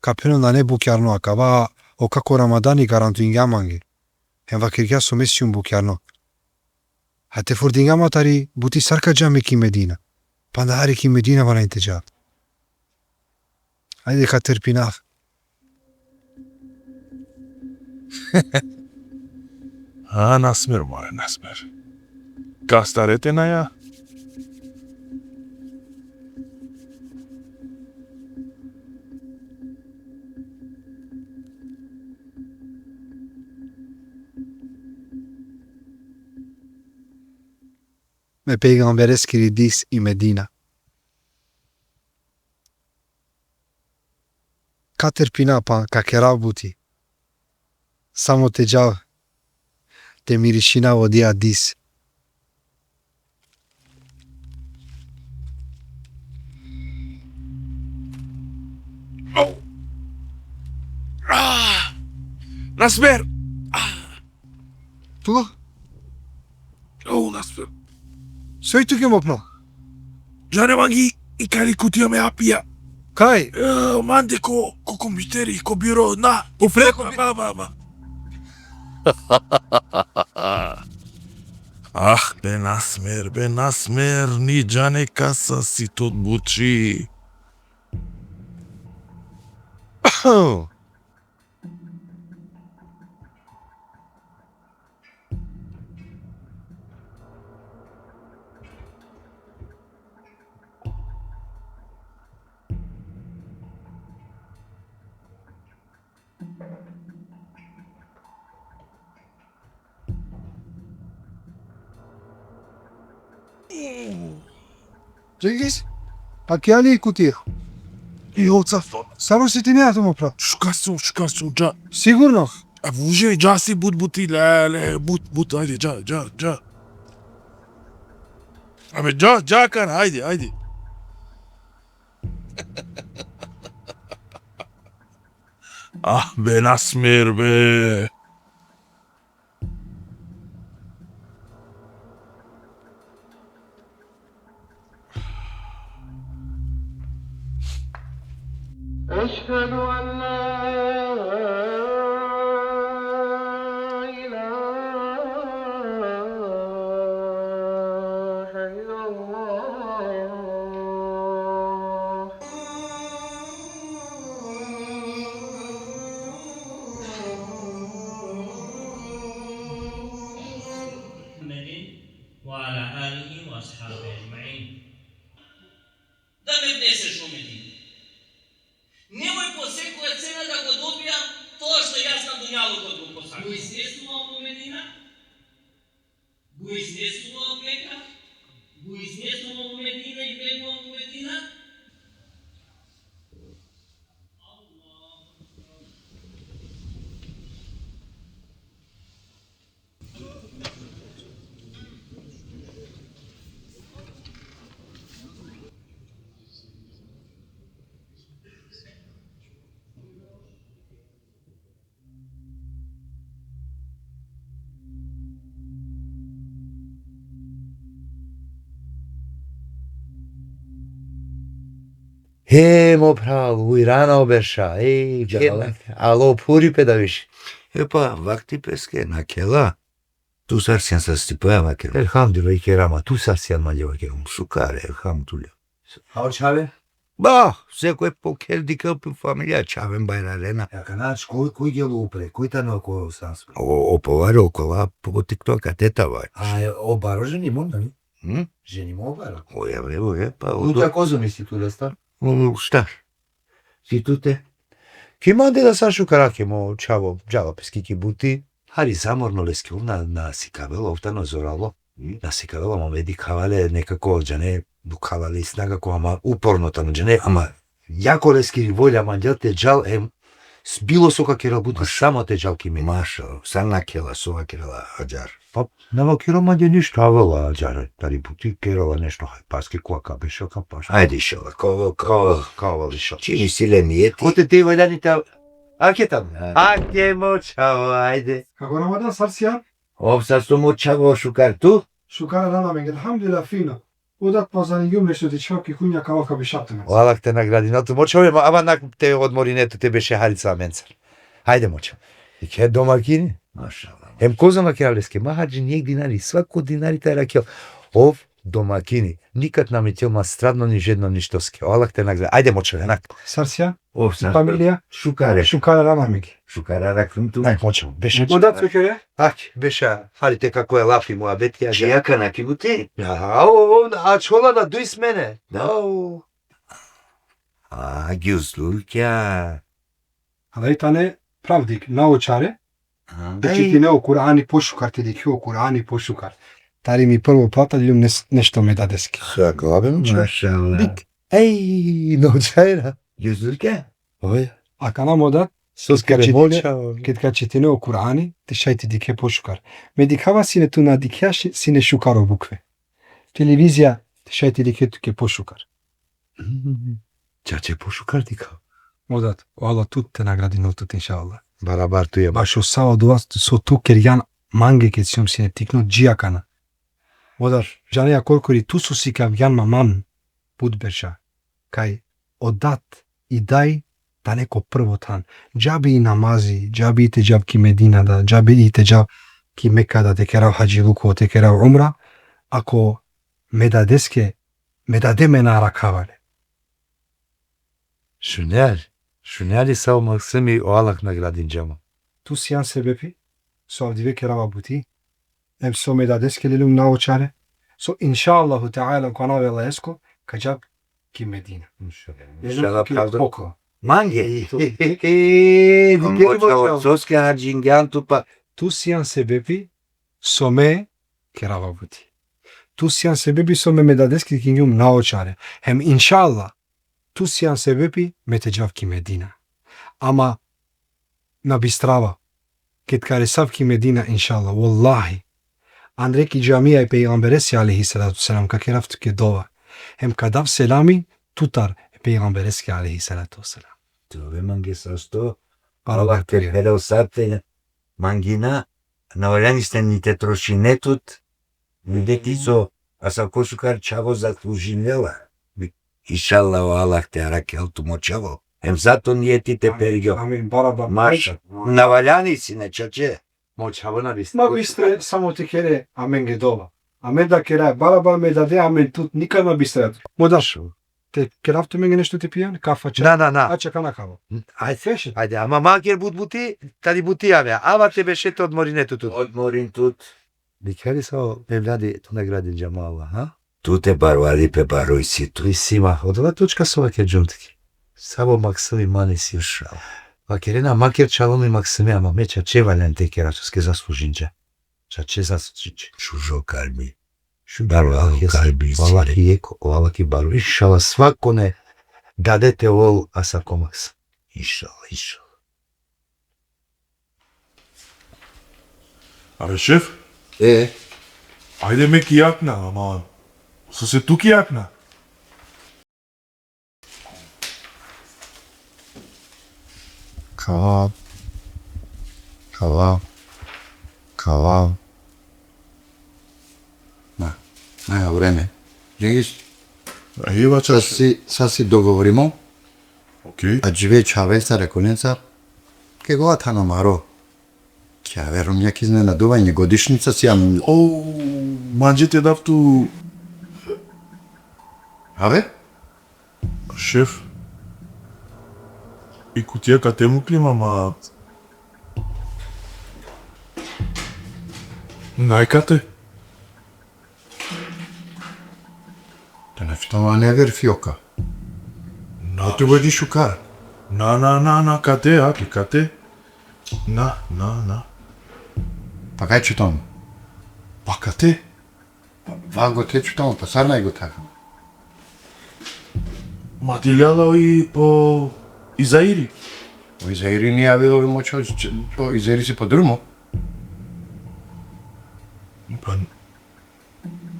Ka pheno nane bukjarno akava, o kako Ramadani garantuingja mange. Hem vakergja so me sijum bukjarno. A te furdingja ma tari buti, sar ka dža me ki Medina. Panda hari ki Medina valjani te dža. Ajde, ka trpinav. A, Nasmer, moja Nasmer. Ka stare te naja? Me pejgambereskiri dis i Medina. Ka trpina, pa ka kerav buti. Samo te džav te mirišinav odija dis. Au! Ah! Nasmer! Ah! Tu? O, Nasmer. Soj tuke, mo phral? Džane mange, ikali kutija me apija. Kaj? E, mande ko, ko kompjuteri, ko biro, na. Ko preko bi- Ba, ba, ba. Ah, be Nasmer, be Nasmer, ni džane kasa si tot buči. Cengiz, a kje ali kutija? I ovca. Samo si ti ne, mo phral. Šukar so, šukar so, dža. Sigurno? A buže, dža si but buti, le, le, but, but, ajde, dža, dža, dža. Abe, dža, dža kan, ajde, ajde. Ah, be Nasmer, be. أشهد أن لا إله إلا الله. محمد وعلى آله وأصحابه أجمعين. Да ме внесеш во Медина. Немој по секоја цена да го добијам тоа што јас на дуњалукот го посакувам. Го изнесувам во Медина, го изнесувам од Мека, го изнесувам во Медина и влегувам во Медина. He, mo phral, ujrana o berša, ej, džala. Alo, phuri pe da više. E pa, vakti peske nakhela, tu sar sian, sar si pojava kero. Elhamdulillah, i kerama, tu sar sian, ma ljeva kerum. Šukar, elhamdulillah. A o čhave? Ba, se koj po kher dikel pe familija, čhaven bajrarena. Ja, kana, koj, koj gelo upre, koj tano ko sans? O, o povaro, kola, po TikTok, a teta vaj. A, o baro ženimo, ne? Hm? Ženimo o baro. O, ja, evo, je, pa. Tu tako zove si tu da sta? O, šta? Si tu te? Ki mande da sa šukar ake mo čhavo, džala peske ki buti. Hari zamorno leske, ov na, na sikavela, ov tano zoralo. Na sikavela, ama me dikhava le nekako, džane, dukhala le snaga ko, ama uporno tano, džane, ama jako leskiri volja mangel te džal, em, s-, bilo so ka kerel buti, samo te džal ki me. Mašallah, sar nakhela, so ka kerela, ađar. Pa, na vakirela mange ništo, avela ađar, tari buti kerela nešto, haj, paske kova ka bešel, ka paš. Ajde, inšallah, kova, kova. Kova, inšallah. Čini si le nijeti. Kote te valjani te, ake tam. Ajde. Ake mo čhavo, ajde. Kako Ramadan, sar sian? Ov, sar so mo čhavo, šukar, tu? Šukar, Ramadan, elhamdulillah, fino. Odat pa zaningum nešto te čhava ki kunja, kava ka bešav tumencar. O Allah te nagradinel tut, mo čhavo, ama, ama na te odmorine tut, te beše harica amencar. Hajde, mo čhavo. Dikhe domakini. Mašallah. Hem kozom vakerav leske, ma hadžin jekh dinari, svako dinari te arakhel. Ov domakini. Nikad na mitel ma stradno ni žedno ništoske. O Allah te nagradinel. Ajde, mo čhavo, enak. Sar sian? Ov, sar. Familija? Šukare. Šukare, Ramadan. Šukare, arakhlum tu. Aj, mo čhavo, beše. Odat so kere? Ak, beša, hali te kako e lafi muhabeti, a čija kana ki buti? Ja, o, o, a čhola na duj smene. Da. O. A, gjuzlukja. Adaj tane pravdik, naučare. Te čitine o Kur'ani pošukar, te dikhe o Kur'ani pošukar. Tari mi prvo plata, ljum nes-, nešto me dadeske. Svako, abe, mašallah. Dik. Ej, naučajra. Gjuzlukja? Oj. Akana mo dat, so ked ka čitine, ked ka čitine o Kur'ani, te šaj te dikhe pošukar. Me dikhava sine tu na dikhea, sine šukar o bukve. Televizija, te šaj te dikhe tuke pošukar. Mm, čače pošukar dikha. Mo dat, o Allah tut te nagradinel tut, inšallah. Barabar tu je. Bašo sa odova so tu kergjan mange ked sium sine tikno dži akana. Mo dat, džanea korkori tu so sikavgjan ma man but berša. Kaj o dat i daj tane ko prvo than. Džabe i namazi, džabe i te džav ki Medina da, džabe i te džav ki Meka da, te kerav hadžiluko, te kerav umra, ako me dadeske, me dade me na arakhava le. Šunea li, šunea li sa o maksimi, o Allah nagradinđa ma. Tu sian sebepi so avdive kerava buti, em so me dadeske lelum naočare, so inšaallahu teala ko anav e Allahesko ka džav ki Medina. Inšallah. Lelum ki poko. Mange. Soske harđingjan tu pa. Tu sian sebepi so me kerava buti. Tu sian sebepi so me me dadeske kingjum naočare. Hem inšallah, tu sian sebepi me te džav ki Medina. Ama na bistrava. Ked ka resav ki Medina, inšallah, vallahi, andre ki džamija e pejgamberesi alejhi salatu selam, ka kerav tuke dova. Hem ka dav selami tutar e pejgambereske alejhi salatu selam. Te ove mange sasto, Allah te perel sar te mangina, na valjani sine ni te trošine tut, ni deti so, asavko šukar čhavo zaslužinela. Inšallah, o Allah te arakhel tu mo čhavo. Hem zato nijeti te pergjo. Amin, barabar. Maša. Na valjani sine, čače. Mo čhavo na bistre. Ma bistre, samo te kere amenge dova. Amen da keraja barabar, me dade, amen tut nikad na bistre. Mo daš, te kerav tumenge nešto te pijan, kafa, čaj? Na, na, na. Ača kana kava. Ajde. Feše. Ajde, ama ma ker but buti, tari buti avea. Ava te beše te odmorine tut. Odmorin tut. Dikhe li sa o evladi tu nagradinđa ma Allah, ha? Tu te barvali pe baro isi tu. Isi ma, odova točka so vakerđum tuke. Savo maksimi man isi. Inšallah. Vakerena ma ker čalo mi maksimi, ama me čače valjani te kera, soske zaslužinđa. Čače zaslužinđa. Šužo kalbi. Šužo kalbi. Vallahi jeko, vallahi baro. Inšallah, svakone dade te ol asavko maksimi. Inšallah, inšallah. Are šef? E? Ajde me ki jakna, ama sose tu ki jakna? Kava. Kava. Kava. Na, na, vreme. Džengis? Ajde, bača. Sa si, sa si dogovorimo? Okej. Adžive čhavencar, e kolencar, ke gova tano maro. Ki ave romnja ki iznenaduvanje, godišnjica si am. O, mandže te dav tu. Ave? Šef, i kutija kate mukli, ama. Naj kate. Te na fitama ne ver fioka. Na. Te vodi šukar. Na, na, na, na, kate, aki, kate. Na, na, na. Pa kaj čutam? Pa kate. Pa, vago te čutam, pa sar naj go taka. Ma diljala i po Izairi. O Izairi ni avilo moćo, po Izairi si po drumo. Pa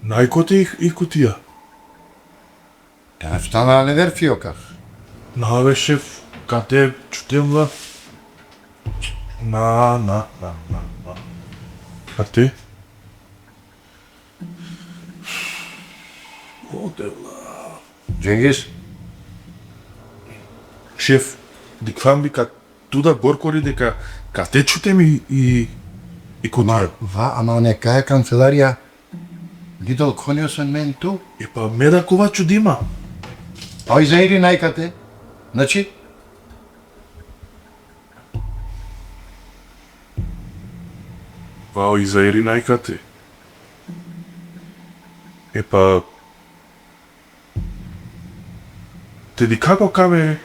naj kote i, i kutija. Te na fitama ne ver fioka. Na, be šef, kate čutem la. Na, na, na, na, na. Kate? O, Devla. Džengiz? Šef, dikvam bi ka tu da gorkori deka kate čutem i, i, i kutija. Ma, va, ama neka e kancelarija, lidol konio son men tu. E pa me da kova čudima. A o Izairi naj kate. Znači? Va o Izairi naj kate. E pa, te dikha ko kamere.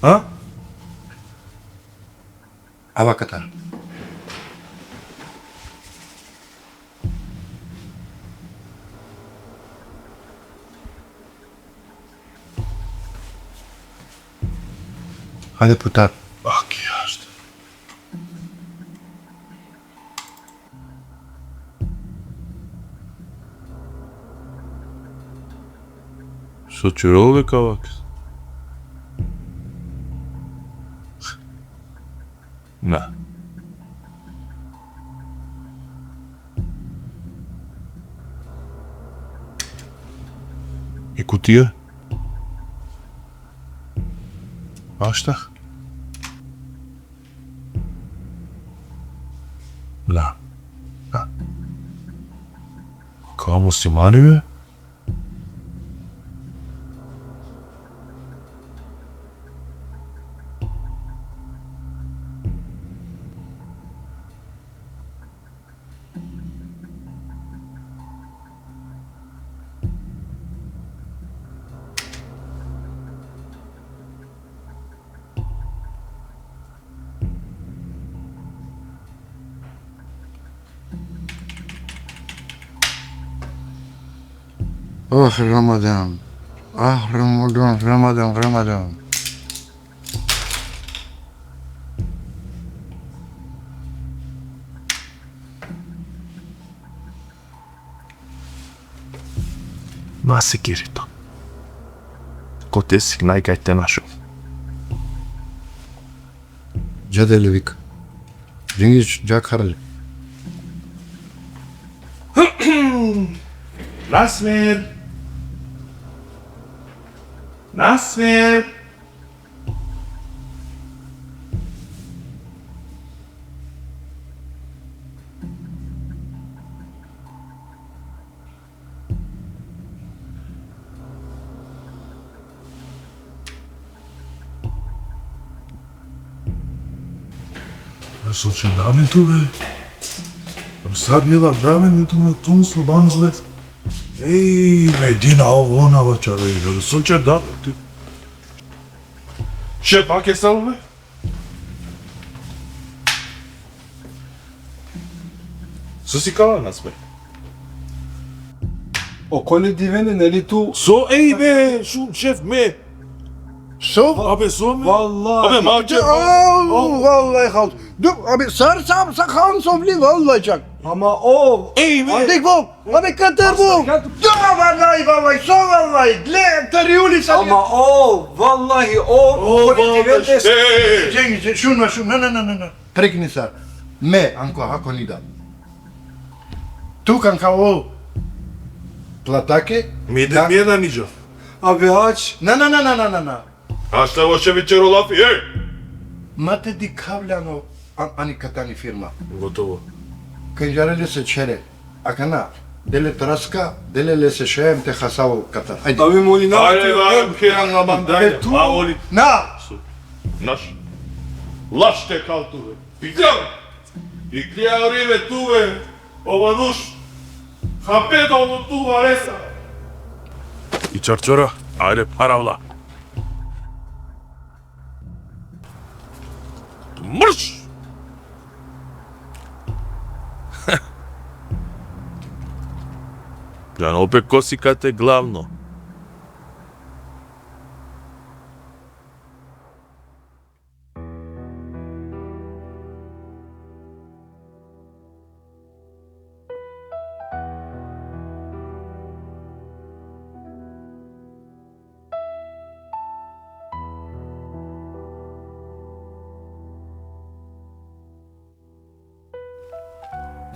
A? Ava katar. Hajde putar. Aki, hašta. So čurol be kavaks? Na. I kutija? Ašta? Na. Na. Kao muslimani, be? Oh, Ramadan. Ah, Ramadan, Ramadan, Ramadan. Ma sikiri to. Kote si, naj kaj te našo. Dža de le vik. Džingić, dža kharali. Nasmer. Nasmer. Sočen, dame tu, be. Sad mi da, dame, tu, tu, sloban zle. Ej, Medina, ovo, ona, vača, be, sočen, da, tu. Še pak je sal, be? So si kala, Nasmer? Okole divene, neli tu? So, ej, be, šun, šef, me. So? Abe, so me. Vallahi. Abe, ma, šef. Au, vallahi, hal. Dur, abi, sar sam, sa han sovli, vallahi čak. Ama o. Ej, be. Adik, bo. Abi, katar bu. Ya, vallahi, vallahi, so vallahi. Le, tari uli sa. Ama o, vallahi, o, o, vallahi, divende. Ej. Cengiz, šun, šun, na, na, na, na, na. Prekini sa. Me, anko, hako nida. Tu kan ka o. Platake? Mi de Da. mi e da niđo. Abe ač. Na, na, na, na, na, na, na. Ašta voše večero lafi, e! Ma te dikhav le ano, a-, ani katani firma. Gotovo. Kanđare lese čhere. Akana, dele traska, dele lese šajem te hasavo katar. Ajde. Abi molina Ajde, te, da, em, kera na mandaj. e, tu, Ma voli. Na! Naš. Laš te kal tu, be. Bitar! Iklja ori ve tu, be. O manuš. Hape da ono tu varesa. I čarčora, ajde, paravla. Mrš! Džano pe ko si kate glavno.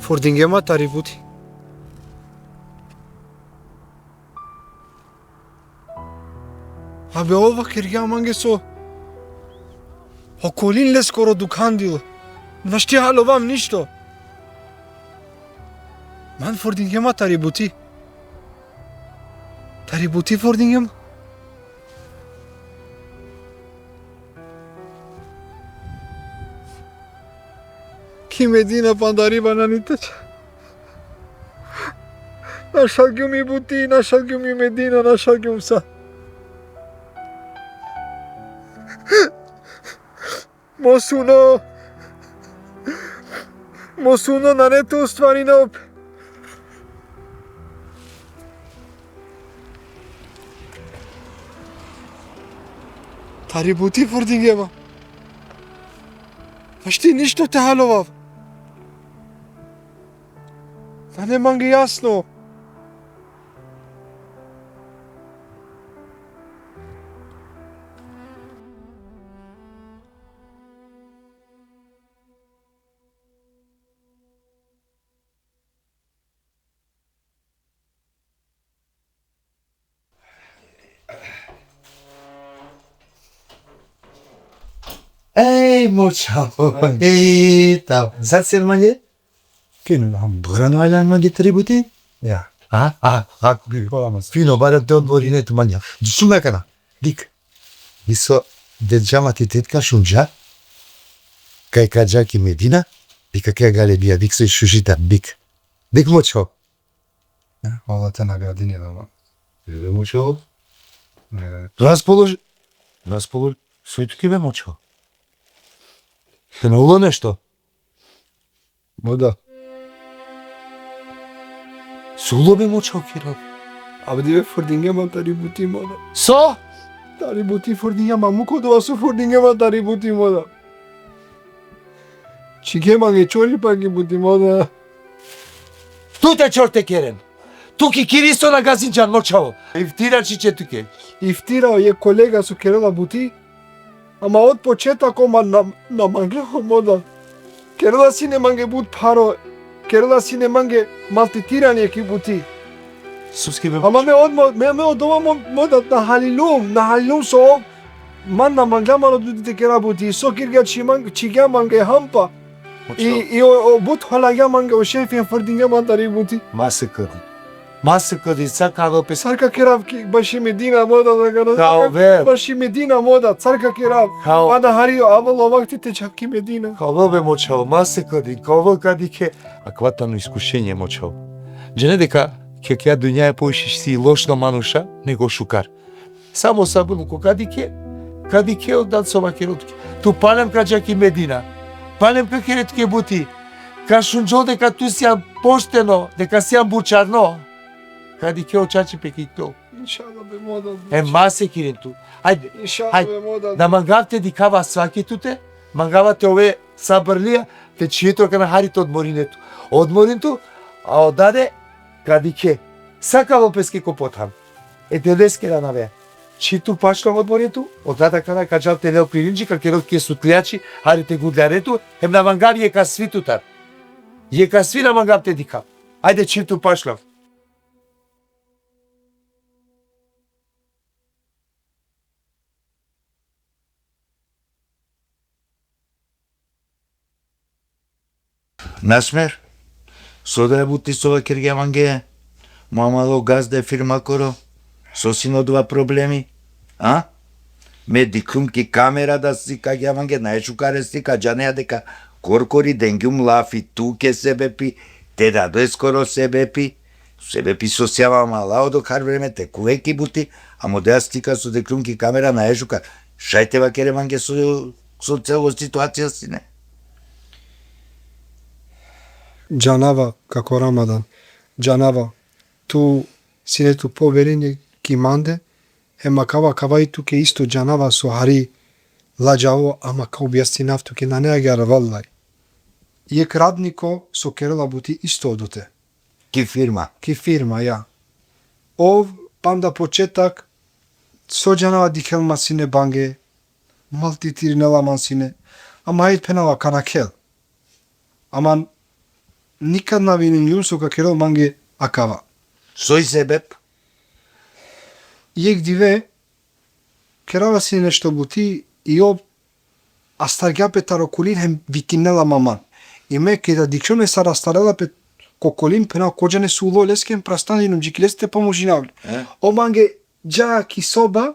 Fordingje ma tari buti. Abe, ov vakergja mange so okolin leskoro dukhan dilo. Našti halovav ništo. Man fordingje ma tari buti. Tari buti fordingje ma. Ki Medina pandariba nani te ča. Našalgjum i buti, našalgjum i Medina, našalgjum sa. Mo suno. Mo suno, nane te ostvarinav pe. Tari buti fordingje ma. Našti ništo te halovav. Nane mange jasno. Ej, mo čhavo, ej, tam. Sar si mange? Fino, elhamdulillah. Dora no aljan mange tari buti? Ja. A, a, a, Kola mas. Fino, barem te odmorine tu mange. Šun akana. Dik. Iso, de džama ti tetka šunđa. Kaj ka dža ki Medina. Dik, kaj gale bija, dik so šužita, dik. Dik, mo čhavo. Ja, Allah te nagradini, baba. Eve, mo čhavo. E, Raspolož-, raspolož-, soj tuke, be, mo čhavo. Te na ulo nešto? Mo da. So ulo, be, mo čhavo, kerav? Abdi, be, frdingja man tari buti, mo da. So? Tari buti frdingja man, muk odova so frdingja man tari buti, mo da. Čhige mange čoripa ki buti, mo da. Tu te čor te keren. Tu ki kiri so na gazinđan, mo čhavo. Iftira čhiće tuke. Iftira, o jekh kolega so kerela buti. Ama od početak o man na, na mangla, mo da. Kerela sine mange but pharo. Kerela sine mange maltretiranje ki buti. Soske, be? Ama me od mo-, me, me odova mo-, mo da na halilum, na halilum so ov man na mangla man o dudi te kera buti. So kirgja, čhi man-, čhigja mange hampa. I, i o, o but holagja mange, o šefi frdingja man tari buti. Ma sikiri. Ma sikiri, sa ka ovel pe. Sar ka kerav ki, baši Medina, mo da, da ka Ka ovel. Baši Medina, mo da, sar ka kerav. Ka o- Ma da hari, avela o vakti te džav ki Medina. Ka ovel, be, mo čhavo, ma sikiri, ka ovel, ka dikhe. Akava tano iskušenje, mo čhavo. Džane deka ki akaja dunjaja poviše isi lošno manuša nego šukar. Samo sabur, ko ka dikhe, ka dikhe o dan so vakerel tuke. Tu palem ka dža ki Medina. Palem ka kere tuke buti. Ka šunđol deka tu sian pošteno, deka sian bučarno. Ka dikhe o čačipe ki tol. Inšallah, be, mo da. E, ma sikirin tu. Hajde, Inšallah, hajde. Be, mo da. Na mangav te dikhav asvaki tute, mangava te ove sabirlija, te čhije tu akana, hari te odmorine tu. Odmorin tu, a o dade ka dikhe. Sa ka ovel peske ko po than. E, te leskere anavea. Čhib tu pašlom, odmorin tu, o dad akana ka džal te lel pirinđi, ka kerel tuke sutljači, hari te gudljare tu, hem na mangav jekh asvi tutar. Jekh asvi na mangav te dikhav. Ajde, čhib tu pašlom. Nasmer, so da buti so vakergja mange mo amalo gazda e firmakoro? So sine odova problemi? A? Me dikhlum ki kamera da sikagja mange, nae šukare sika, džanea deka korkori dengjum lafi tuke sebepi, te dadeskoro sebepi, sebepi so sijam amala odokhar vreme te khuve ki buti, amo dea sika so dikhlum ki kamera nae šukar. Šaj te vakere mange so, so celo situacija sine. Džanava, kako Ramadan, džanava, tu sine tu poverenje ki mande, hem akava, akava i tuke isto džanava so hari ladžavo, ama ka objasninav tuke, nane agjaar, vallahi. Jekh radniko so kerela buti isto odote. Ki firma? Ki firma, ja. Ov panda početak, so džanava, dikhel man sine bange, maltretirinela man sine, ama hajde phenava ka nakhel. Ama nikad na viningum so ka kerel mange akava. Soj sebep? Jekh dive kerava sine nešto buti, i ov astargja pe taro kolin hem vikinela ma man. I me keda dikhljum le sar astarela pe ko kolin, phenav, ko džane so ulo leske, hem prastandinum dži ki leste te pomožinav le. E? Ov mange dža ki soba,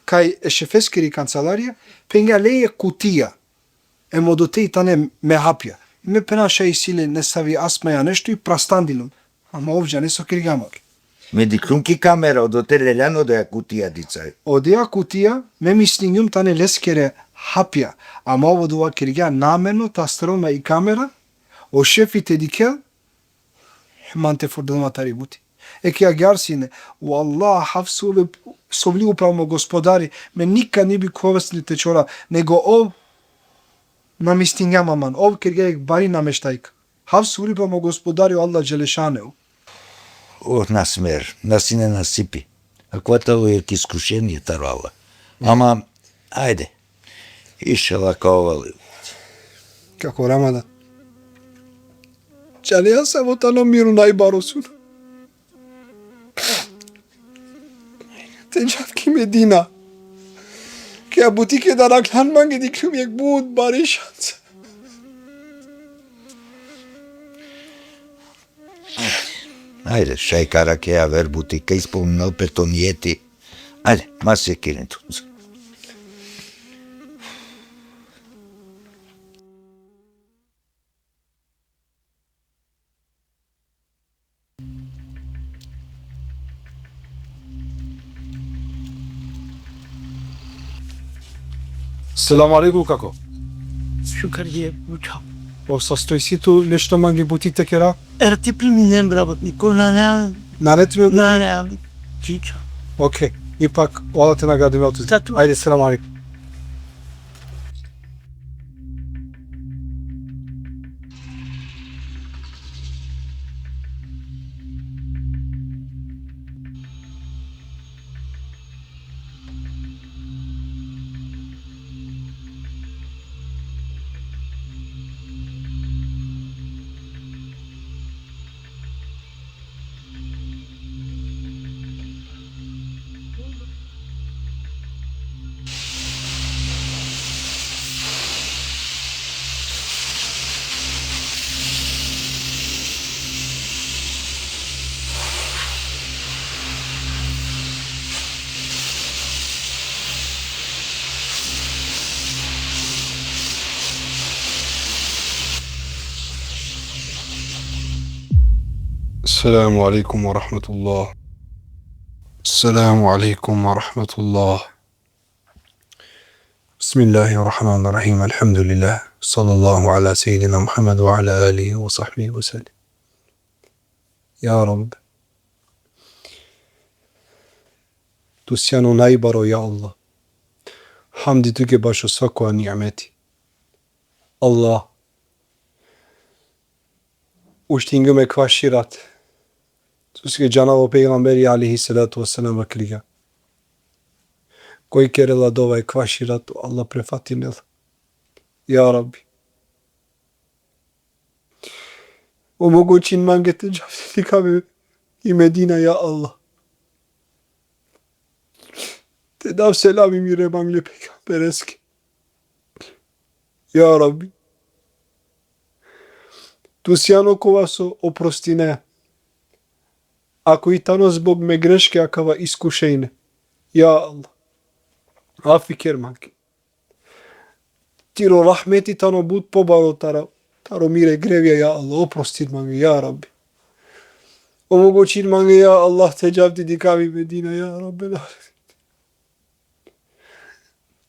kaj e šefeskiri kancelarija, phengja: le jekh kutija. Hem odote i tane me hapja. I me phenav šaj isi le nesavi astma ja nešto, i prastandinum. Ama ov džane so kergja mange. Me dikhlum ki kamera, odote leljan odoja kutija dicaj. Odoja kutija, me mislingjum tane leskere hapja. Ama ov odova kergja namerno, te astrel ma i kamera, o šefi te dikhel, man te frdel ma tari buti. Eke agjaar sine, o Allah, hav sovli, sovli upral mo Gospodari, me nikad ni bi khovesni te čora, nego ov na mistingja ma man, ov kergja jekh bari nameštajka. Hav sovli upral mo Gospodari, o Allah dželle šanuhu. O Nasmer, na sine nasipi. Akava tano jekh iskušenie taro Allah. Ama, ajde. Inšallah ka ovel. Kako Ramadan? Džanea savo tano miro najbaro sum? Te džav ki Medina. Ki buti keda nakhlan mange, dikhlum jekh but bari šansa. Ajde, šaj ka arakhe aver buti, ka ispolninel pe to nijeti. Ajde, ma sekirin tu. Selam alejkum, kako? Šukar je, uča. O, sastoj si tu, nešto mange buti te kera? Era te priminen, bravo, niko na, na. Nane tu? Na, na. Čiča. Okej, ipak, o Allah te nagradinel tut. Sa tu. Ajde, selam alejkum. السلام عليكم ورحمة الله. السلام عليكم ورحمة الله. بسم الله الرحمن الرحيم. الحمد لله. صلى الله على سيدنا محمد وعلى آله وصحبه وسلم. Ja Rab, tu sijan o najbaro, ja Allah. Hamdi tuke bašo svako nimeti. Allah, uštingjum ekvaš i rat. Soske džanava o pejgamberi alejhi salatu ve selam vakergja: koj kerela dova ekvaš i rat, o Allah prefatinela. Ja Rabbi, omogućin mange te džav te dikhav i Medina, ja Allah. Te dav selami mire mangle pejgambereske. Ja Rabbi, Tu sian okova so oprostinea. Ako i tano zbog me greške akava iskušenje. Ja Allah. Afi ker mange. Tiro rahmeti tano but pobaro taro, taro mire grevja, ja Allah, oprostin mange, ja Rabbi. Omogućin mange, ja Allah, te džav te dikhav i Medina, ja Rabbi.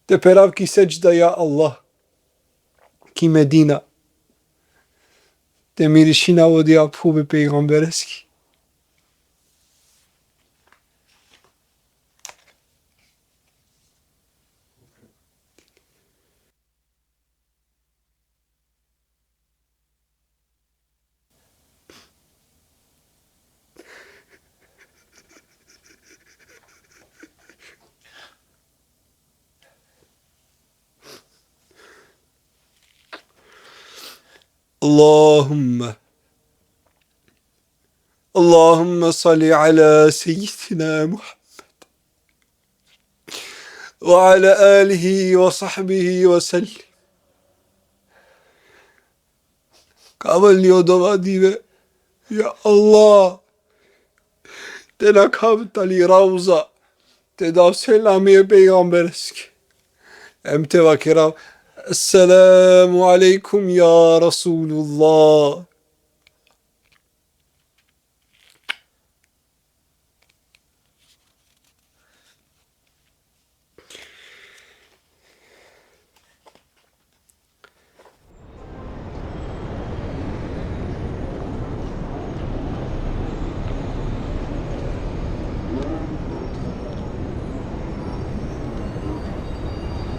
Te perav ki sedžda, ja Allah, ki Medina. Te mirišinav odija phuv e pejgambereski. اللهم، اللهم صل على سيدنا محمد وعلى آله وصحبه وسلم. Ka avol li odova dive, ja Allah, te nakhav tali Ravza, te dav selami e pejgambereski. Em te vakerav: Esselamu alejkum, ja Resulullah.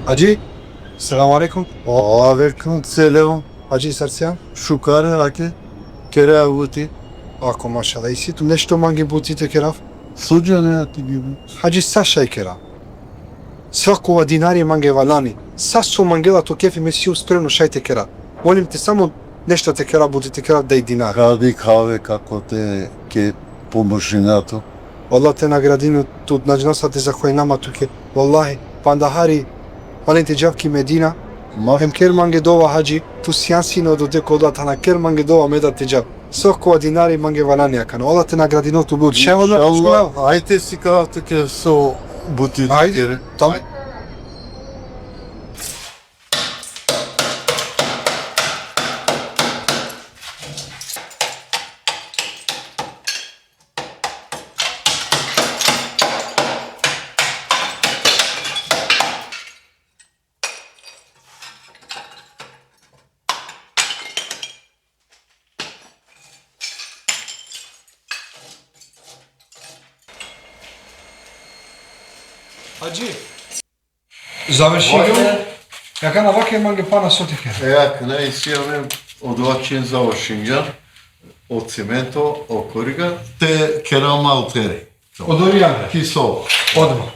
Hadži, selamu alejkum. Alejkum selam. Hadži, sar sian? Šukar, ake, kerav buti. Ako, mašallah, isi tu nešto mange buti te kerav? So džane ati gibi. Hadži, sa šaj kerav. Svakova dinari mange valjani. Sa so mangela to kefi, me sium spremno šaj te kerav. Molim te samo nešto te kerav buti, te kerav daj dinar. Ka dikhave kako te ke pomožina tu. Allah te nagradini tu, na džanav sa te zahvalinav ma tuke. Vallahi, panda hari, valjani te džav ki Medina. Ma. Em ker mange dova, hadži, tu sian sine odode kola tana, ker mange dova me da te džav. Svakova dinari mange valjani akana. Allah te nagradini tu but. Šaj, Allah, inšallah. Ajde, sikav tuke so buti te kere. Ajde. Tamam. Hadži. Završingjum. Akana vaker mange pana so te kera. E, akana isi amen, odova čin završingjan, o cimento, o koriga, te kera malteri. Odori andre. Ki so? Odma.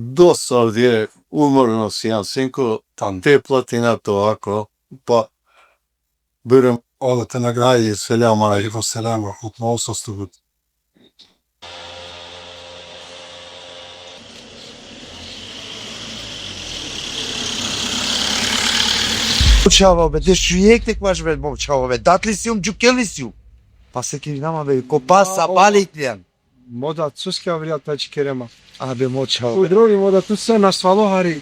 Dosta ovdje, umorno sijam, sinko, te platina to ako, pa biram. Allah te nagradi, selam alejkum, selam, rahmetullah, osamsto puta. Mo čhavo be, deš jek tek vaš be, mo čhavo be, datli sium, džukelli sium. Pa se ki nama be, ko pas sa bali tlian. Mo da, cuske avrijal ta dži kerema. Abe mo čhavo. Udroni mo da, tu sa nasvalo hari.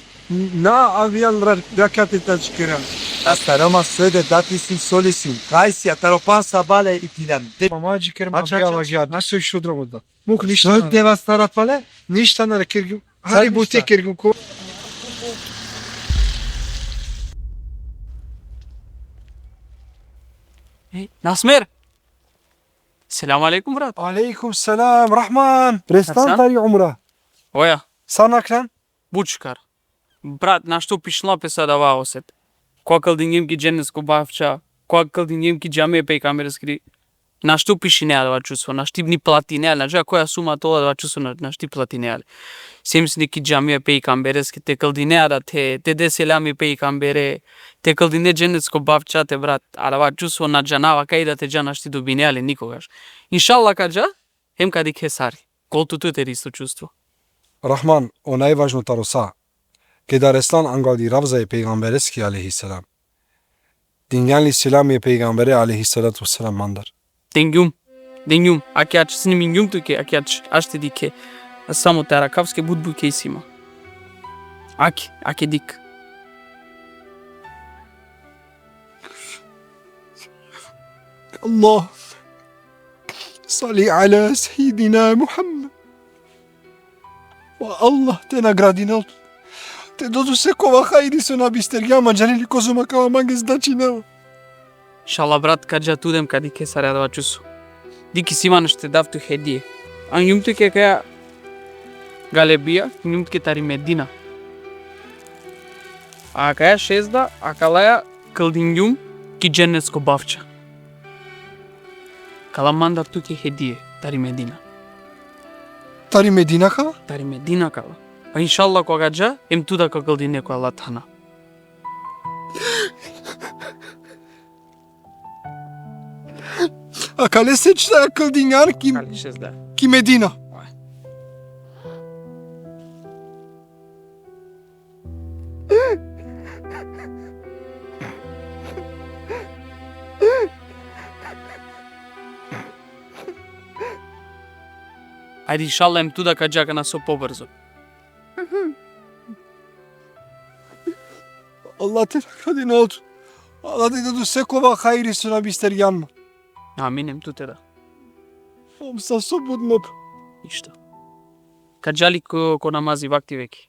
Na avrijal ra-, rakati ta dži kerema. Asta roma sede, datli sium, soli sium. Kaj si, ataro pas sa bale i tlian. De- Mama dži kerema, avrijal agja, na so išudro mo da. Muk ništa. Što te vas tarat pale? Ništa na kergjum. Hari buti kergjum ko. Ej, Nasmer! Selam alejkum, brat. Alejkum selam, Rahman. Prestan tari umra. Oja. Sa naklan? Bučkar. Brat, našti pišinela pe sa adava oset. Koga kldingjum ki dženetsko bavča, koga kldingjum ki džamija e pejgambereskiri. Našti pišinea adava čuso, našti ni platinea, na dža koja suma te ovel adava čuso, na, našti platinea. Sem sine ki džamija e pejgambereske, te kldinea da te, te de selami e pejgambere, te kldine dženetsko bavča te, brat, adava čuso na džanava kaj da te dža, našti dobinea le nikogaš. Inšallah ka dža, hem ka dikhe sari. Kol tu te isto čustvo. Rahman, o najvažno taro sa. Keda reslan angladi ravza e pejgambereske alejhi selam. Dingjan li selami e pejgambere alejhi salatu ve selam mandar. Dingjum. Dingjum. Ake ač, sine mingjum tuke, ake ač, ač te dikhe. Samo te arakhav, soske but bukja isi ma. Ake, ake dik. Allah. Salli ala sejidina Muhammed. O Allah te nagradinel tut. Te del tut sekova hajri so na bistergjan man, džanel li kozom akava mange značinela. Inšallah, brat, ka dža tu hem ka dikhe sare adava čuso. Dikh, isi ma nešto te dav tu hedije. Angjum tuke akaja galebija, angjum tuke tari Medina. A akaja šezda, akalaja kldingjum ki dženetsko bavča. Kala mandar tuke hedije, tari Medina. Tari Medina kala? Tari Medina kala. Pa inšallah koga dža, hem tu da ka kldine ko Allah thana. Akale sedžda kldingjan ki, akale sedžda, ki Medina. Ajde, inšallah, hem tu da ka dža akana so pobrzo. Allah te nagradinel tut. Allah te del tut sekova hajri so na bistergjan man. Amin, hem tu te da. Om sa so but mo. Ništo. Ka dža li ko, ko namazi, vakti veki.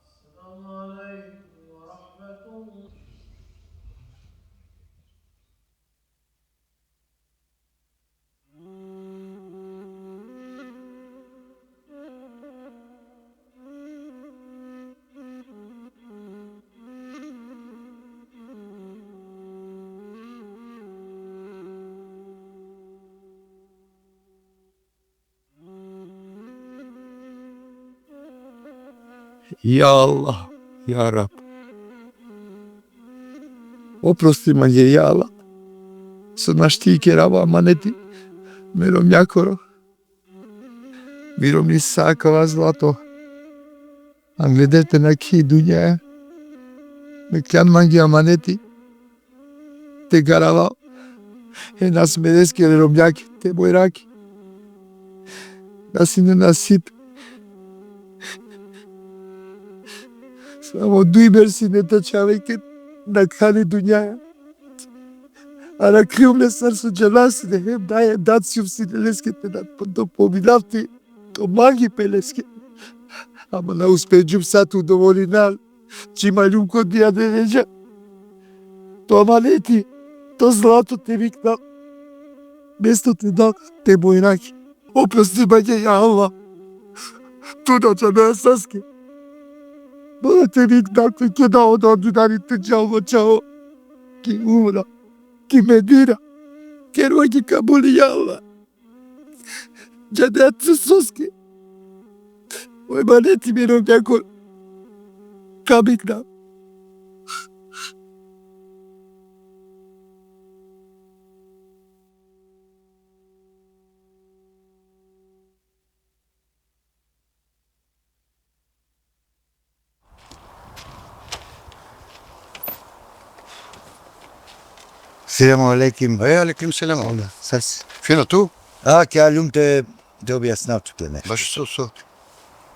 السلام عليكم ورحمة الله. Ja Allah, ja Rab. Oprosti mange, ja Allah. So našti kerava amaneti me romnjakoro. Mi romni sa akava zlato angleder te nakhi dunjaja. Me klan mange amaneti. Te garava e Nasmereske romnjake, te bojrake. Na sine nasip. Samo duj berš sine te čhave ke nakhane dunjaja. Arakhlum le sar so džala sine, hem daja, dat sium sine leske te dat, pa dopominav ti, to mangi pe leske. Ama na uspeđum sa tu dovolinav. Či maljum ko dija deređa. to amaneti, to zlato te vikna, mesto te da te bojraki. Oprosti mange, ja Allah. Tu na džanaja saske. Mora te vikna, te keda oda dunari te džal mo čhavo ki umra, ki Medina. Kero ki kabuli, ja Allah. Džanaja tu soske. O emaneti miro mjako ka bikna. Selam alejkum. E, alejkum selam. Onda, sas? Fino tu? A, ke aljum te, te objasnav tute nešto. Baš so, so?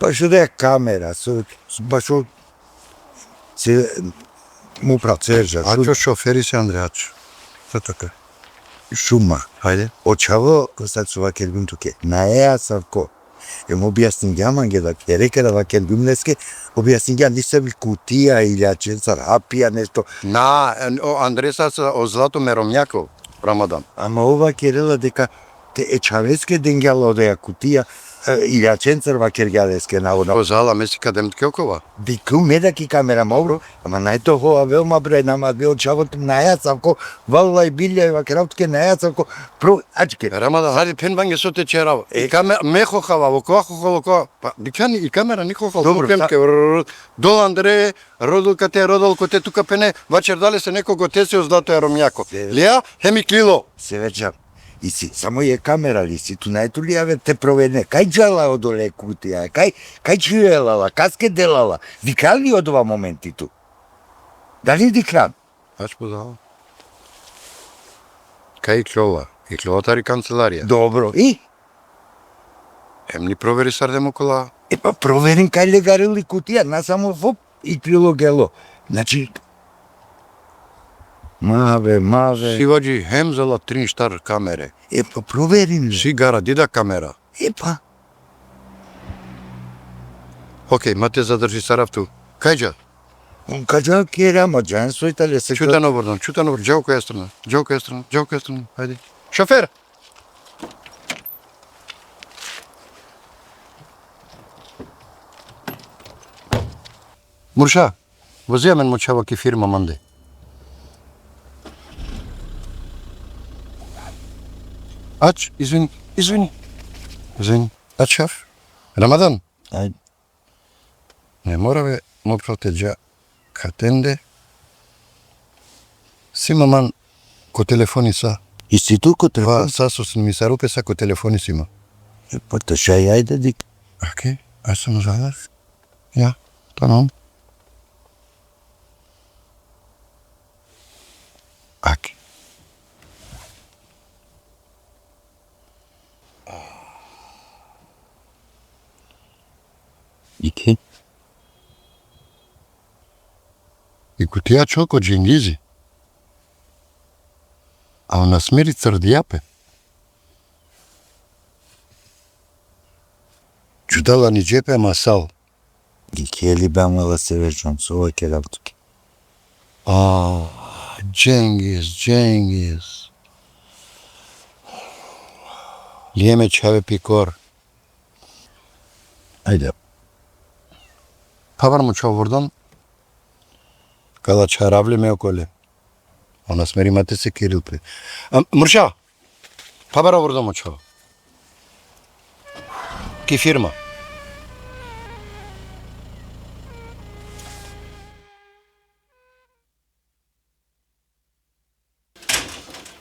Pa šude kamera, so, baš o, se, mu prav Cerža, Ačo šoferi se Andre, ačo. Sa taka. Šuma. Hajde. O čhavo, ko sar so vakergjum tuke. Nae asavko. Em objasningja mange da, kere kere vakergjum leske, objasningja nisavi kutija, ilačencar, hapija, nešto. Na, en-, o Andresa sa, o zlato me romnjako, Ramadan. Ama ova kerela deka te e čhaveske dengja la odoja kutija, e, ilačencar vakergja leske na ona. O zala me si ka dem tuke okova. Dikhu me da ki kamera, ma bro, ama naj to ho, avel ma bre, nama avel čhavo, nae asavko, vallahi billahi vakerav tuke, nae asavko, pro, ačke. Ramadan, hadi phen mange so te čerav. E, i kamera, me ho hava, okova ho, okova. Pa, dikhan, i kamera ni ho hava, dobro, phen sa- ke, rrrr, dol andre, rodol kate, rodol kote, tu ka phene, vaćerda lese neko kote si o zlato e romnjako. Lija, hem iklilo. Sever džan. Isi, samo e kamera li si, tu naj tu li aver te proverine. Kaj džala odole kutija, kaj, kaj čhivela la, kaske dela la. Dikhan li odova momenti tu? Dali dikhan? Ač pozava. Kaj ikljola? Ikljola tari kancelarija. Dobro, i? Em ni proverisardem okola. E pa proverin kaj legarili kutija, na samo hop, iklilo gelo. Znači, mave, mave. Si vadži hem zala trin štar kamere. E pa proverin. Si gara dida kamera. E pa. Okej, ma te zadržisarav tu. Kaj dža? Kaj dža kera, ma džan soj tale se. Čutan o Vordan, čutan o Vordan, dža okoja strana, dža okoja strana, dža okoja strana, hajde. Šofer! Murša, vozi amen mo čhavo ki firma mande. Ač, izvini, izvini, izvini. Ač, šaf. Ramadan. Ajde. Ne mora be, mo phral, te dža katende. Si ma man ko telefoni sa. Isi tu ko telefoni? Pa, sa so snimisarel pe sa ko telefoni si ma. E, pa to šaj, ajde dik. Okej, aj sam zanas. Ja, tamam. Okej. Ike? I kutija čhol ko Džengizi. A o Nasmiri crdija pe. Čudala ni džepe masal. Dikhe li be amala Sever džan, so vakerav tuke. A, Džengiz, Džengiz. Lijeme čhave pikor. Ajde. Phabar mo čhavo Vordan. Kala čharav le me okole. O Nasmiri ma te sekerel pe. A, Murša, phabar o Vordan mo čhavo. Ki firma.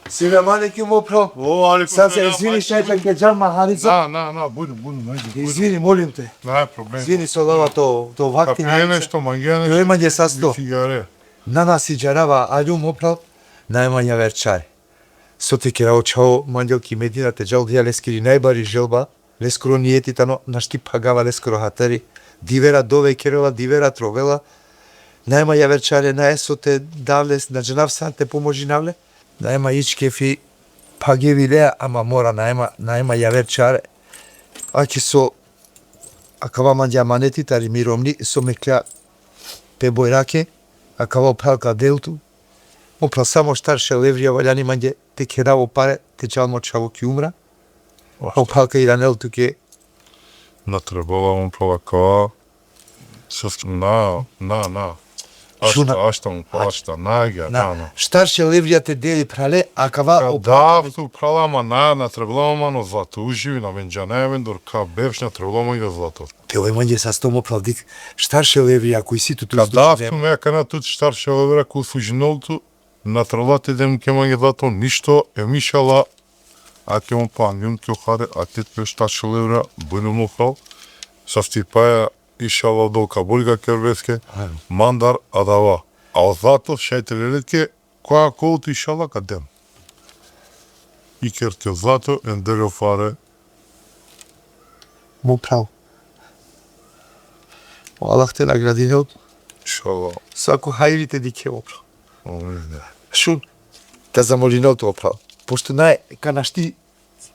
Selam alejkum, mo phral. O, alejkum selam. Sa se, izvini, šaj te kedžam maharica. Na, na, na, bujrun, bujrun, ajde, bujrun. Izvini, molim te. Na problem. Izvini, so lava to, to vakti. Kapine nešto, mange nešto. Joj, mange sasto. Cigare. Na, na, si džanava, alo, mo phral. Naj ma javer čhare. So te kera, o čhavo mangel ki Medina te džal, dija leskiri najbari želba. Leskoro nijeti tano, našti phagava leskoro hatari. Divera dove kerela, divera trovela. Naj ma javer čhare, naj so te dav le, na džanav sar te pomožinav le. Naj ma ič kefi, phagevi le, ama mora, naj ma, naj ma javer čhare. Ake so, akava mande amaneti tari mi romni, so mekla pe bojrake, akava o phral ka del tu. Opral, samo štar šel evrija valjani mange te kerav o pare, te džal mo čhavo ki umra. O pral ka iranel tuke. Na trebela, mo pral, akava. Sos-, na, na, na. Ašta, šuna. Ašta, mo pral, ašta, na, ja, na, na, na. Štar šel evrija te del, prale, akava. Ka o dav tu, pral, ama na, na trebela man o zlato. Uživi, na, amen džanaja amen, dor ka berš, na trebela man o zlato. Te oj mange sasto, mo pral, dik, štar šel evrija, ako isi tu, tu. Ka dav tu, me akana tut štar šel evrija, ka uslužinel tu, na trebela te del ke mange zlato ništo, em inšallah, ake mo pral, angjum ke o hari, ake te štar šel evrija, bujrum, mo pral, sastipaja, inšallah, dol kabul ka kerel peske, mandar adava. A o zlato šaj te lel tuke, koja kol tu, inšallah, ka del. Iker te o zlato, em del o pare. Mo pral. O Allah te nagradinel. Inšallah. Svako hajri te dikhe, mo pral. Amin. Šun, te zamolinel tu, mo pral. Pošto naj, ka našti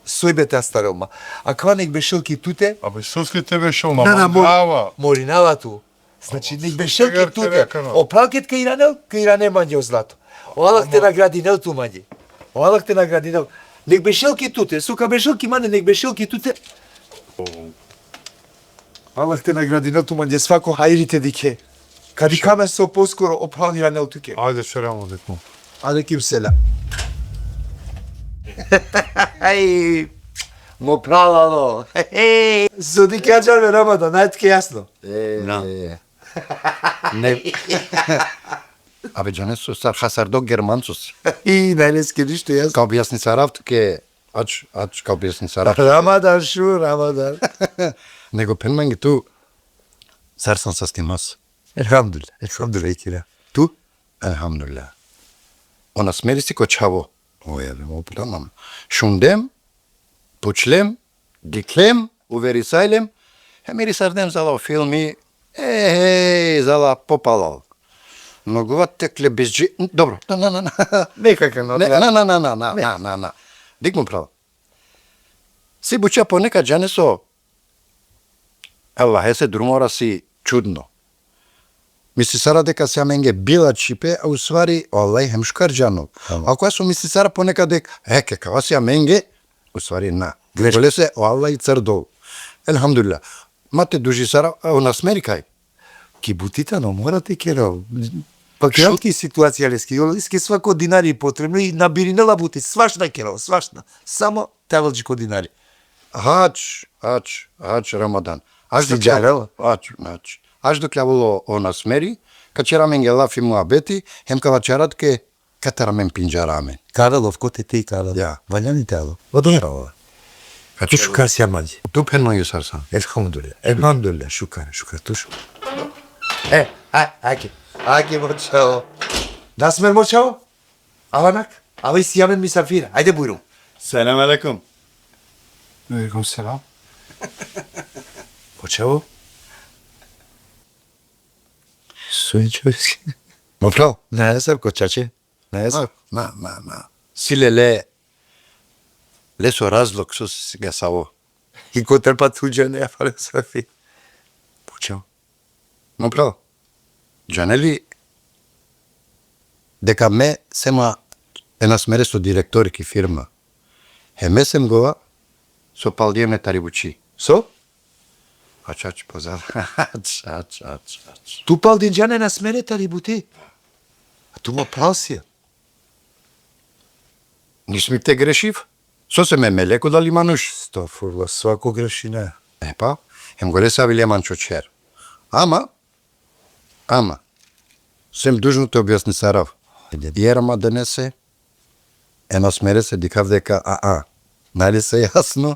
sojbe te astarel ma. Akava nek bešel ki tute. Abe, soske te bešel ma, na, na, mor-, mandrava. Morinava tu. Znači, nek bešel ki tute. O pral ked ka iranel, ka irane mange o zlato. O Allah te nagradinel tu mange. O Allah te nagradinel. Nek bešel ki tute, so ka bešel ki mande, nek bešel ki tute. O Allah te nagradinel tu mange, svako hajri te dikhe. Ka dikha amen so poskoro, o pral iranel tuke. Ajde, selam alejkum. Alejkum selam. Aj, mo pral alo. So dikhe, džane, Ramadan, naj tuke jasno. E, na. E. Ne. Abe, džane so, sar hasardo Germancos. I, naj leske ništo jasno. Ka objasnisarav tuke, ač, ač, ka objasnisarav. Ramadan, šun, Ramadan. Nego phen mange tu, sar san, sastimas? Elhamdulillah, elhamdulillah, ikira. Tu? Elhamdulillah. O Nasmeri si ko čhavo. O, ja, o, tamam. Šundem, pučlem, diklem, uverisajlem, hem irisardem zala o filmi, e, hej, zala popalal. No gova te klebešdži, dobro, na, na, na, na. Nekako, no, ne, na, na, na, na, na, ne, na, na, na. Dik, mo pral. Si buča ponekad, džane so, Allahese drumora si čudno. Mislisara deka si amenge bilačhipe, a u stvari o Allah hem šukar džanol. Tamam. Ako aso mislisara ponekad dek, e, ke kava si amenge, u stvari na. Greška. Golese o Allah i crdol. Elhamdulillah. Ma te dužisara, a, o Nasmeri kaj? Ki buti tano, mora te kerav. Pa kerav ki situacija leske, jo, leske svako dinari potrebno i na birinela buti, svašta kerav, svašta. Samo te avel dži ko dinari. Ač, ač, ač, Ramadan. Ač dok, ač, ač. Ač dok avol o Nasmeri, ka ćera amenge lafi muhabeti, hem ka vaćara tuke katar amen pindžara amen. Ka avel ov, kote te ka avel. Ja. Valjani te alo. Odobor. Ka tu šukar si amanje. Tu phen mange sar san. Elhamdulillah. Elhamdulillah. Šukar, šukar. Tu šukar. E, a, ake. Ake, mo čhavo. Nasmer, mo čhavo? Avanak, ava isi amen misafir. Ajde, bujrum. Selam alejkum. Alejkum selam. Mo čhavo? Soj čovjek. Mo pral? Na, ja sam ko čače. Na, ja sam. Na, na, na, na. Si lele, leso razlog so si ga savo. I kotar pa tu džane, ja, fale safi. Mo čhavo. Mo pral, džane li deka me sema e Nasmereso direktori ki firma. Hem me sem gova so paldiem le tari buči. So? Ač, ač, pozar. Ač, ač, ač, ač. Tu paldinđan e Nasmere tari buti? A tu mo pral sija. Nisam te grešiv. Sose me melek odali manuš. Estagfurullah, svako grešini. E pa, hem golese avile man čočher. Ama, ama, sem dužno te objasnisarav. Ajde. Jer ama denese, e Nasmerese dikhav deka, a, a, nalese jasno,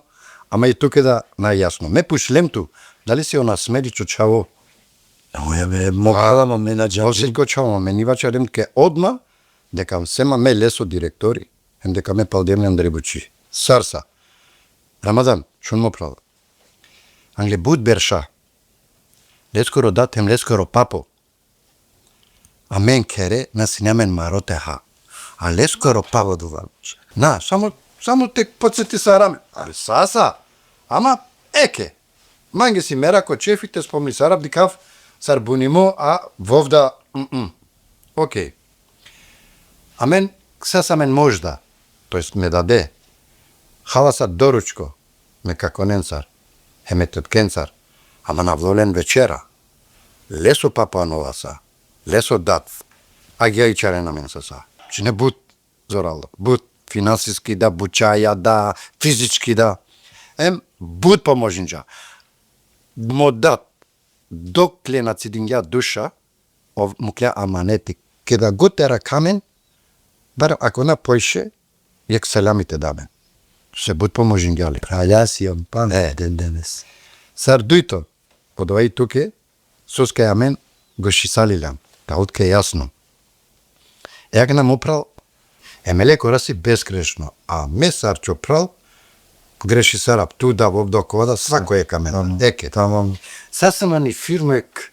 ama i tuke da naj jasno. Me pučlem tu, dali si o Nasmeri čočhavo? Oja me, mo pral, ama me na džan. Osim ko čhavo, me ni vaćarem ke odma, deka sema me leso direktori, hem deka me paldiem le andre buči. Sar sa. Ramadan, šun mo pral. Angle but berša. Leskoro dat hem leskoro papo. Amen khere, na sine amen maro te ha. A leskoro papo duva. Na, samo, samo te podsetisav amen. Ali sasa, ama eke. Mange si mera ko čefi te spomnisarav, dikhav sar bunimo, a vovda, mm, mm. Okej. Amen, ksas amen možda, to jest me dade, halasa doručko, me kakonencar, hem me tetkencar, ama na avlo len večera. Leso papa ano lasa, leso dat, agjaar ičharen amen sasa. Čhine but zoralo, but finansiski da, bučaja da, fizički da. Em, but pomožinđa. Mo dat, dokle na cidingja duša, ov muklja amaneti. Keda god te arakha amen, bar ako na pojše, jekh selami te da amen. Se but pomožingja le. Pralja si on, pan, e, den denes. Sar dujto, odova i tuke, soske amen grešisaliljan, te ovel tuke jasno. E akana mo phral, e, me le korasi bezgrešno, a me sar čo phral, grešisarav, tu da, vov da, kova da, sako jekh amen. Tamam. Eke. Tamam. Sasa nani firmo jekh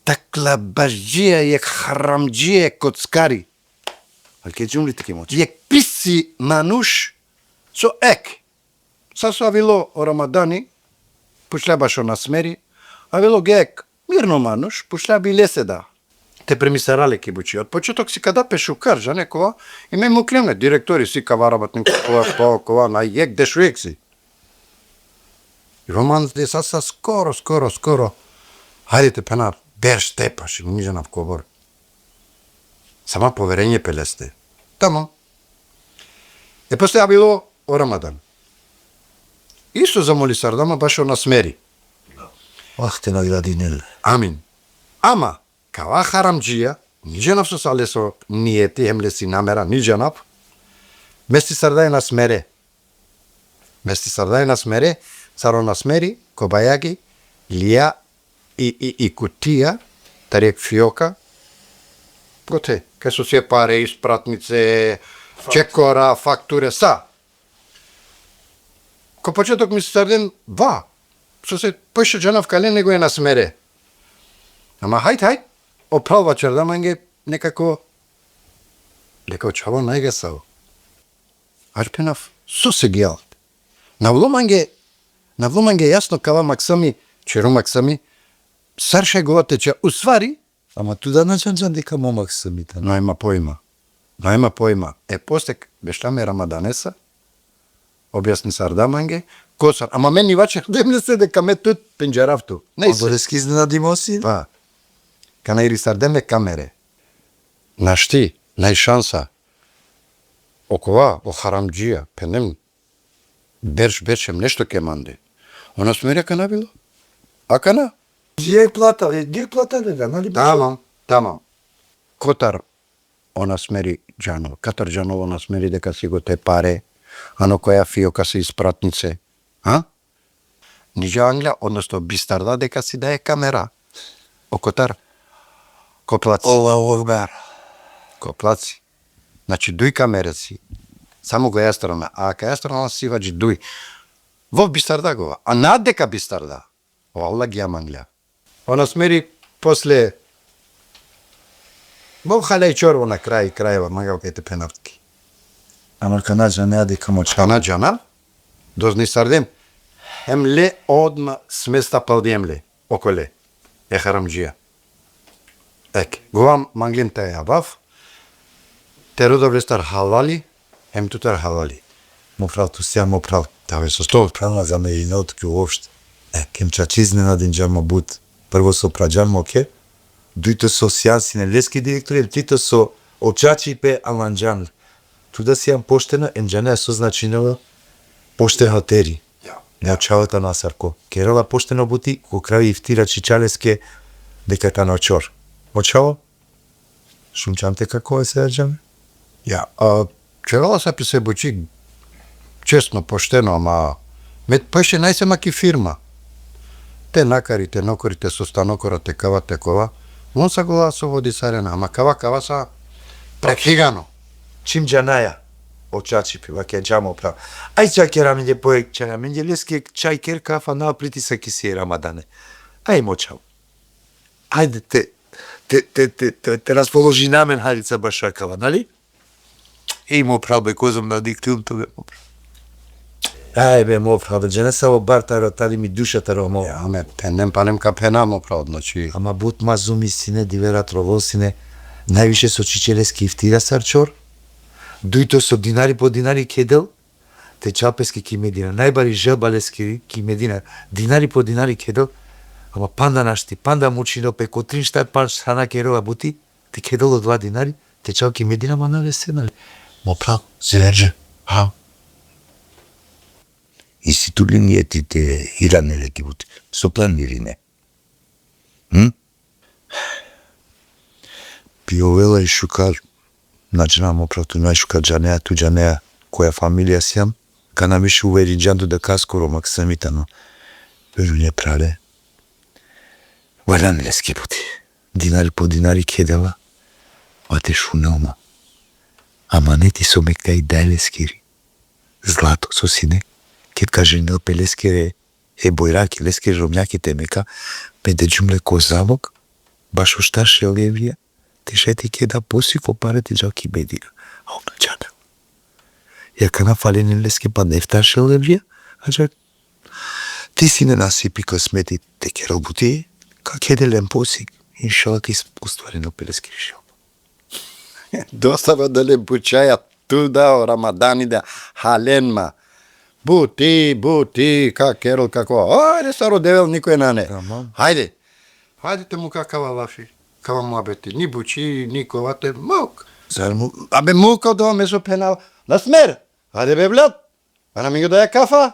taklabažija, jekh haramdžija, jekh kockari. Alke džumli te ki moć. Jekh pisi manuš, so ek. Sasa avilo o Ramadani, pučlja bašo Nasmeri, avilo jekh mirno manuš, pučlja bi lese da. Te premisara le ki buči. Od početok si ka da pe šukar, džane kova, i me muklem le, direktori si, kava rabotnik, kova, kova, kova, na jekh dešujekh si. Roman de sasa skoro, skoro, skoro. Hajde te phena, berš te paši, ni džanav kobor. Samo poverenje pe leste. Tamam. E posle avilo o Ramadan. Isto zamolisarda ma bašo Nasmeri. Allah te nagradinel. Amin. Ama, kava haramdžija, ni džanav sose leso nijeti, hem lesi namera, ni džanav. Mestisarda e Nasmere. Mestisarda e Nasmere, sar o Nasmeri, ko bajagi, lija i, i, i kutija, tari jekh fioka, kote, kaj so si e pare, ispratnice, čekora, fakture, sa. Ko početok mislisarden, va, sose poviše džanav kale nego e Nasmere. Ama hajt, hajt, o phral vaćerda mange nekako, deka o čhavo najgasavo. Ač phenav, sose gjald. Na avlo mange, na avlo mange jasno kava maksami, čero maksami, sar šaj gova te ča, u stvari, Ama tu da na džanđan deka mo maksami tano. Naj ma pojma. Naj ma pojma. E posle bešlam e Ramadanesa, objasnisarda mange, kosar. Ama me ni vaćerdem lese deka me tut pendžarav tu. Nejse. Odoleske iznenadimo si? Pa. Kana irisardem e kamere. Našti, naj šansa. Okova, o haramdžija, phenem, berš, berš, em nešto ke mande. O Nasmeri akana bilo. Akana. Dži plata, e, dži plata le da, nali? Tamam, tamam. Kotar o Nasmeri džanol. Katar džanol o Nasmeri deka si gote pare, ano koja fioka si ispratnice. Ha? Niđa anglja, odnosno bistarda deka si da e kamera. Okotar, ko placi. Allahu Ekber. Ko placi. Znači, duj kamere si. Samo koja strana, a koja strana si vađi duj. Vov bistarda gova, a na deka bistarda. O Allah gja manglja. O Nasmeri posle, vov halaj čorvo na kraj krajeva, mangav kaj te phenav tuki. Ama kana džanea deka mo čhavo. Kana džana, doznisardem. Hem le odma smesta paldiem le. Okole. E haramdžija. Ek, govam manglim te avav, te rodav lestar halali, hem tutar halali. Mo phral, tu sian mo phral. Tave so sto phral na zamerino tuke uopšte. Ek, hem čače iznenadinđan ma but. Prvo so phrađan mo ke, dujto so sian sine leske direktori, trito so o čačipe alanđan. Tu da sian pošteno, em džanea so značinela pošten hateri. Ja. Mo čhavo tano asarko. Kerela pošteno buti, ko kraj iftira čhiđa leske deka tano čor. Mo čhavo? Šunđan te kako e se džan? Ja, a, čerela sa pise buči česno, pošteno, ama me poviše naj se ma ki firma. Te nakari, te nokori, te sostanokora, te kava, te kova. On sa gola so vodisarena, ama kava, kava sa prekhigano. Čim džanaja, o čačipe, vakerđa mo phral. Aj čaj ker amenge po ek čaj, amenge leske čaj ker kafa, na pritisak isi Ramadane. Aj mo čhavo. Ajde te, te, te, te, te, te raspoložina amen halica bašo akava, nali? Ej, mo phral, be, kozom na dikhlum tuve, mo phral. Aj, be, mo phral, be, džane savo bar taro, tari mi duša taro, mo. Ja, me phenem, palem ka phena, mo phral, znači. Ama but mazlumi sine, dive rat rovol sine. Najviše so čhičel leske iftira sar čor, dujto so dinari po dinari kedel, te čhal peske ki Medina. Najbari želba leskiri ki Medina, dinari po dinari kedel, ama panda našti, panda mučinel pe, ko trin, štar, pandž strana kerela buti, te kedel odova dinari, te čhal ki Medina, ma na lese, nali. Mo phral, Severjan, ha? Isi tu li nijeti te irane le ki buti? So planirine? Hm? Pi ovela i šukar, na džanav mo phral, tu najšukar džanea, tu džanea koja familija sijam, kana više uverinđan tu da kaskoro maksimi tano. Pero nje, phrale, valjani leske buti. Dinari po dinari kedela, pa te šunel ma. Amaneti so me kaj daj leskiri. Zlato so sine, ked ka ženel pe leskere e bojrake, leskere romnjake te Meka, me dedžum le ko zalog, bašo štar šel evija, te šaj te keda posik o pare te džal ki Medina. A ov na džanela. I akana falinen leske panda eftar šel evija, ađahar te sine nasipi, kismeti te kerel buti, ka kedel len posik, inšallah ka ostvarinel pe leskiri želba. Dosta ba dale bučaja, tu da o Ramadani da halen ma. Buti, buti, ka kerel, kako. Ajde, sar o Devel nikoj nane. Tamam. Hajde. Hajde te muka kava lafi, kava muhabeti. Ni buči, ni kova te muk. Sar mu-, abe muk odo me so phenav. Nasmer. Hajde be evlad. Ana mingo daja kafa.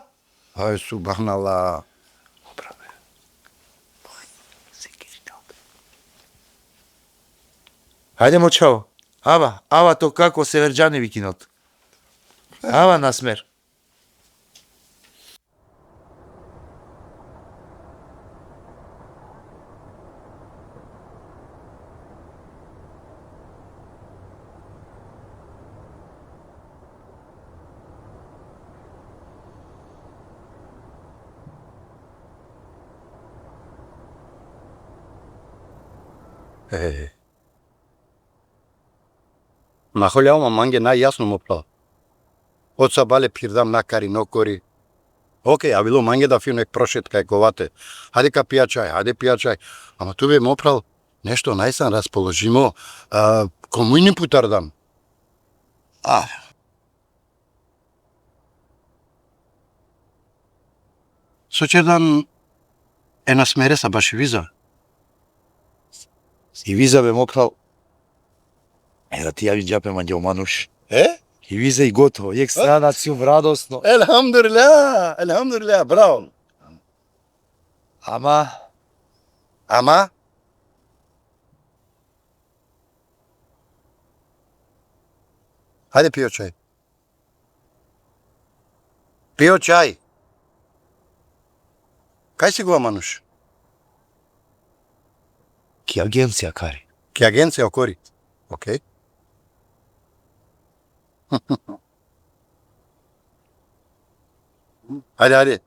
Aj, subhanallah. Hajde, mo čhavo. Ava, ava to kako Severđani vikinot. Ava, Nasmer. E. Ma holja, ama mange naj jasno, mo phral. Od sabale phirdam, na kari, na okori. Okej, avilo mange da fino ek prošetka e govate. Hajde ka pija čaj, hajde pija čaj. Ama tu be, mo phral, nešto naj san raspoložimo, a, komu i ni putardam. A. So ćerdan e Nasmeresa baši viza? I viza be, mo phral. Erati javinđa pe mange o manuš. E? I viza i gotovo, jekh strana sijum radosno. Elhamdulillah, elhamdulillah, bravo. Ama. Ama? Hajde, pio čaj. Pio čaj. Kaj si gova manuš? Ki agencija kari. Ki agencija okori. Okej. Hajde, hajde.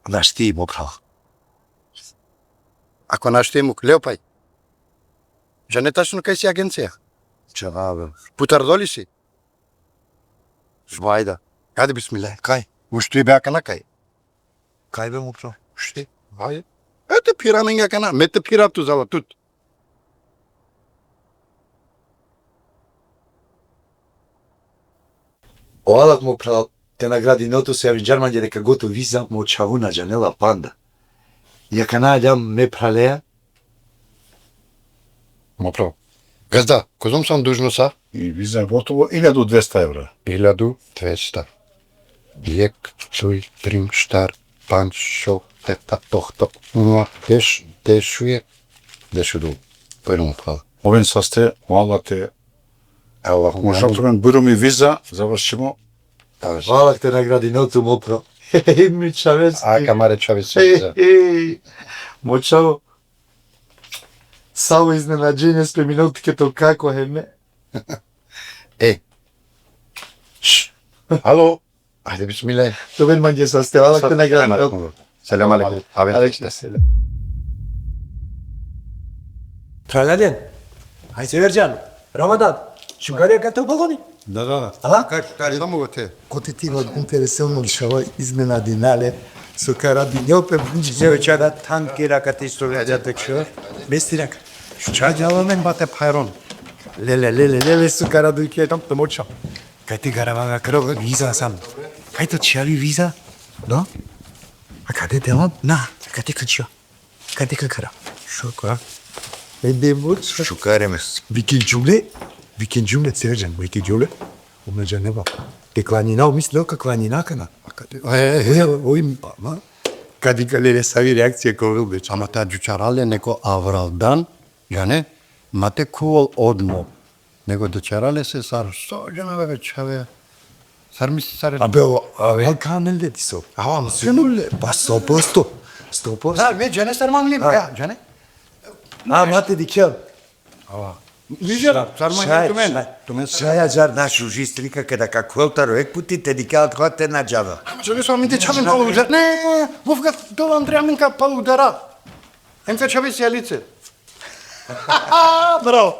Našti, mo phral. Ako našti, muk, le o paj. Džane tačno kaj si agencija? Džanav be. Putardo li si? Vajda. Hajde, bismillah. Kaj? Ušti be akana kaj. Kaj be, mo phral? Ušti. Vajda. E, te phira amenge akana. Me te phirav tu zala tut. O Allah, mo phral, te nagradinel tut so javinđan mange deka gotovo viza, mo čhavo na džanela panda. I akana aljam me phralea. Mo phral. Gazda, kozom san dužno sa? I viza gotovo iljadu dvesta evra. Iljadu dvesta. Jekh, duj, trin, štar, pandž, šov, teta, tohto, nula, deš, dešujekh, dešuduj. Bujrum, mo phral. Oven saste, o Allah te. Allah. Mo šal tumen, bujrum i viza, završimo. Završimo. Allah te nagradinel tut, mo phral. Hej, mi čhaves. A, kamare čhaves. Hej, hej. Mo čhavo. Savo iznenađenje spreminel tuke to kako hem me. E. Alo. Ajde, bismillah. Tumen mange saste, Allah te nagradinel. Selam alejkum. Alejkum selam. Pralalen. Aj, Severđan. Ramadan. Šukar jaka te o baloni? Da, da, da. Aha. Kaj, kaj, samo te. Kote ti god intereselno šava izmena dinale, so kara dinjo pe bunji je čada tankera kate što veđa te čo. Mestirak. Ča djava men bate pajron. Lele, lele, lele, so kara duj ke tam te moča. Kaj ti garava ga kro viza sam. Kaj to čavi viza? No? A kade te on? Na, kate ka čio. Kate ka kara. Šuka. E de buč. Šukare mes. Vikin džumle. Vikin džumle, Serđan, vikin džumle. Ume džaneva. Te klanina, o mislio ka klanina kana. E, e, e, o im, ma. Kadi ka lele savi reakcija ko vil beč. Ama ta džučarale neko avravdan, jane, ma te kuol odmo. Nego dočarale se sar so džanava čave. Sar misli sar. Abe, o, abe, al kanel de diso. Awa, no. Senule, pa sto posto. Sto posto. Da, me džane sar manglim, ja, džane. A, ma te dikhel. Awa. Nižer, sar manglim tumen. Tumen sar. Šaja džar na šuži slika kada ka kuel taro ek puti te dikhel ko te na džava. Ama čave so mi te čave palo udar. Ne, vovka to Andrea men ka palo udara. Em ka čave si alice. Bravo.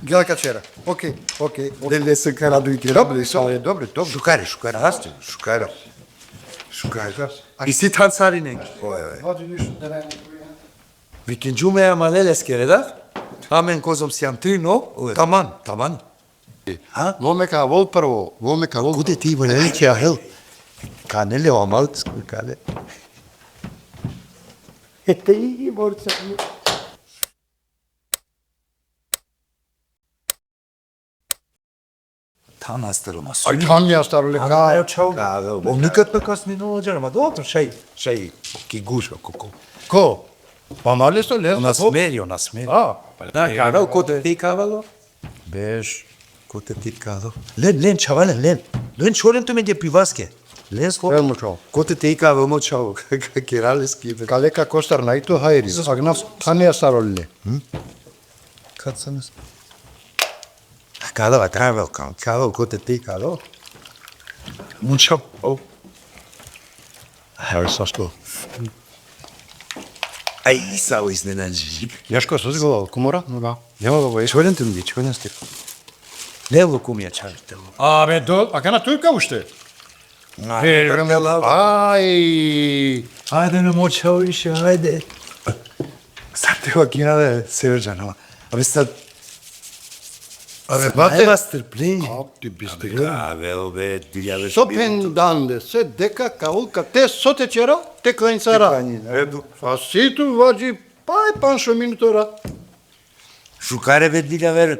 Gela ka čera. Okej, okej. Del de se kara duj kera. Dobro, dobro, dobro, dobro. Šukare, šukare, haste, šukare. Šukare. A isi than sarine. Oj, oj. Vikin džume ama lele skere da. Amen kozom siam trino. Taman, taman. Ha? Vol me ka vol prvo, vol me ka vol. Kude ti vole ke ahel. Kanele o amal, kale. Ete i borca. Than astaro mas. Aj, than mi astaro le ka. Aj, čau. Ka, o nikad pa kasni no džar, ma dobro, šaj, šaj, ki gušo, ko, ko. Ko? Pa male so le. Ona smeri, ona smeri. A. Da, ka, ko te ti kavalo? Beš, kote ti kado. Len, len, čavalen, len. Len, čoren tu mendje pivaske. Len, sko. Len, mo čavo. Kote ti kado, mo čavo. Kerale skive. Kale ka kostar naj to hajri. Agnav tane asarole. Hm? Kad sam es. Kado, a travel kam. Kado, kote ti kado. Mo čavo. Harry Sasko. Aj, sa o iznenađenje. Jaško, so si gledal, kumora? Da. Nema ga bojiš. Čujem te mi, čujem ste. Ne lukumija čarite. A, be, do, a kana tu ka ušte? Aj, aj. Ajde, ne moća više, ajde. Sad te vakina da je Severđan, ama. A be sad, a be, bate. Nema strpljenje. A, ti biste. Avel, be, dilja, be. So pendande, se deka ka ulka te so te čera, te klanjcara. Te klanjina, redu. A si tu vađi, pa e panšo minutora. Šukare, be, dilja, ver.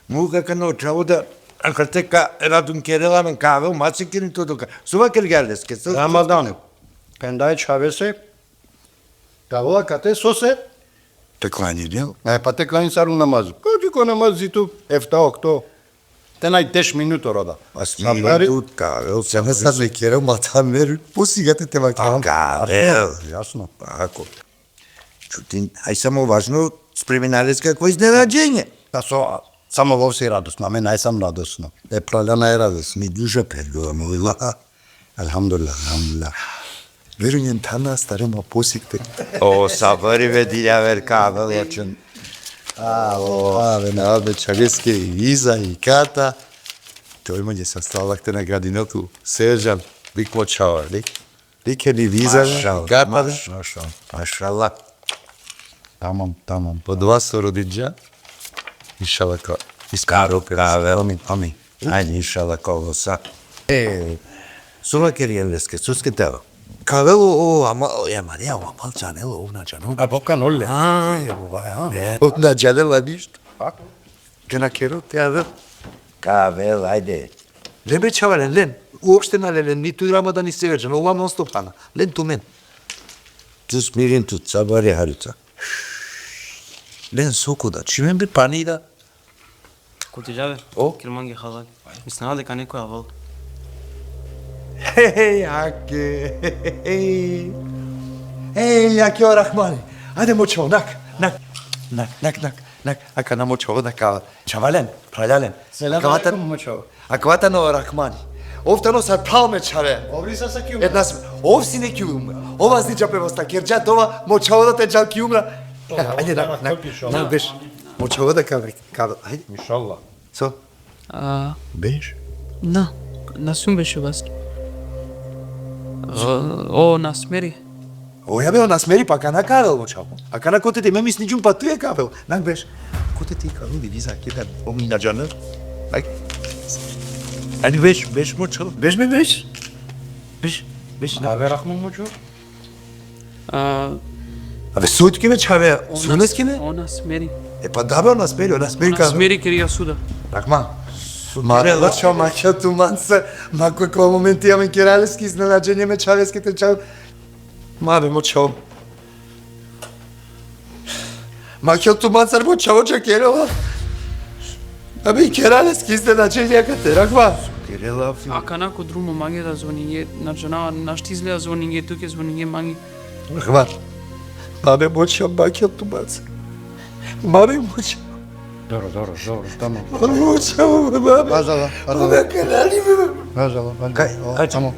Muka ka no čavo da, a ka te ka radun kerela men ka avel, maci kirin to doka. Suva ker geldes, ke so. Ramadan. Pendaj čavese. Ka vola kate sose. Te klanji, ne? E, pa te klanji saru namaz. Ko ti ko namaz zitu, efta, okto. Te naj deš minuto roda. Pas minut ka, el se ne sad me kere, ma ta mer, pusi gate te ma kere. Ka, el. Jasno. Ako. Čutin, aj samo važno, spremina les kako iznenađenje. Da so, samo vov si radosno, a me naj sam radosno. E prala naj radosno. Mi duže perdo, molila. Elhamdulillah, elhamdulillah. Verujem tana stare ma posikte. O, sabari ve dilja ver ka, ve ločen. A, o, a, ve na, ve čageske i viza i kata. Te oj manje sa stalak te nagradinel tu. Sežan, bik mo čavar, lik. Lik e ni viza, mašallah, i kata. Mašallah, mašallah. Tamam, tamam. Po dva so rodinđa. Inšallah ka. Iskaro ka, ve, amin, amin. Ajde, inšallah, ka ovo sa. E, so vakeri leske, so ske telo? Ka velo, o, ama, o, ja, Marija, o, amal čanelo, o, na čanelo. A boka nolle. A, e, bova, ja. E. O, na čanela ništo. Pa? Te na kero, te avel. Ka vel, ajde. Len be čavalen, len. Uopšte na len, len, ni tu Ramadan ni Severđan, ova non stop hana. Len tu men. Tu smirin tu, sabari harica. Len soko da, čimen be pani da. Kote džave? O? Kirmange halal. Mislinava deka neko avel. Hej, hej, ake. Hej, hej, ake o Rahmani. Ajde, mo čavo, nak, nak. Nak, nak, nak, nak. Akana mo čavo da ka. Čavalen, pralalen. Selam alejkum, mo čavo. Akava tano o Rahmani. Ov tano sar pral me čave. Ov li sa sa ki umra? Etnas, ov sine ki umra. Ov azni džape vasta kerđa dova, mo čavo da te džal ki umra. Ajde, nak, nak, nak, beš. Mo čavo da ka, ka, ajde. Inšallah. So? A. Beš? Na, na sum beše vas. O, o Nasmeri. O, ja be, o Nasmeri, pa kana ka avel, mo čhavo. A kana kote te me mislinđum, pa tu e ka avel. Nang beš. Kote te ka avel, vidi za keda, o mi na džana. Aj. Ajde beš, beš, mo čhavo. Beš, beš, beš. Beš, beš. Abe Rahman, mo čhavo. A, Abe, sud kine, čhave, o Nas-, sunes kine? O Nasmeri. E pa da be, o Nasmeri, o Nasmeri ka. Nasmeri keri suda. Rahman. Ma, mo čhavo, ma kjel tu mansa, ma ko, ko momenti amen keraleski iznenađenje me čhaveske te čhavo. Ma be, mo čhavo. Ma kjel tu mansa, mo čhavo, ča kerela. Abe, keraleski iznenađenje ka te, Rahman. Kerela. A kana ko drumo mange da zvoninge, na džanava, našti izgleda zvoninge, tuke zvoninge mange. Rahman. Ma be, mo čhavo, ma kjel tu mansa. Ma be, mo čhavo. Dobro, dobro, dobro, tamam. Ma be, mo čhavo, ma be. Pazala, pazala. Ma be, kana li be. Pazala, pazala. Kaj, o, aj, tamam.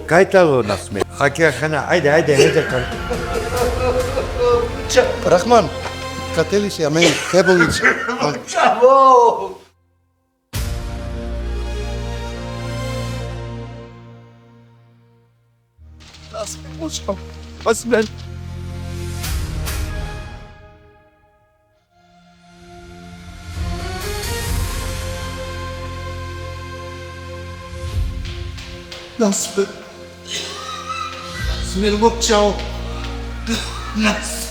Kaj talo Nasmeri? Ake, akana, ajde, ajde, ajde, kaj. Rahman, kateli si amen, Kebović. Čhavo! Nasmeri, mo čhavo. Nasmeri. Nasmeri. Nasmeri, mo čhavo. Nasmeri.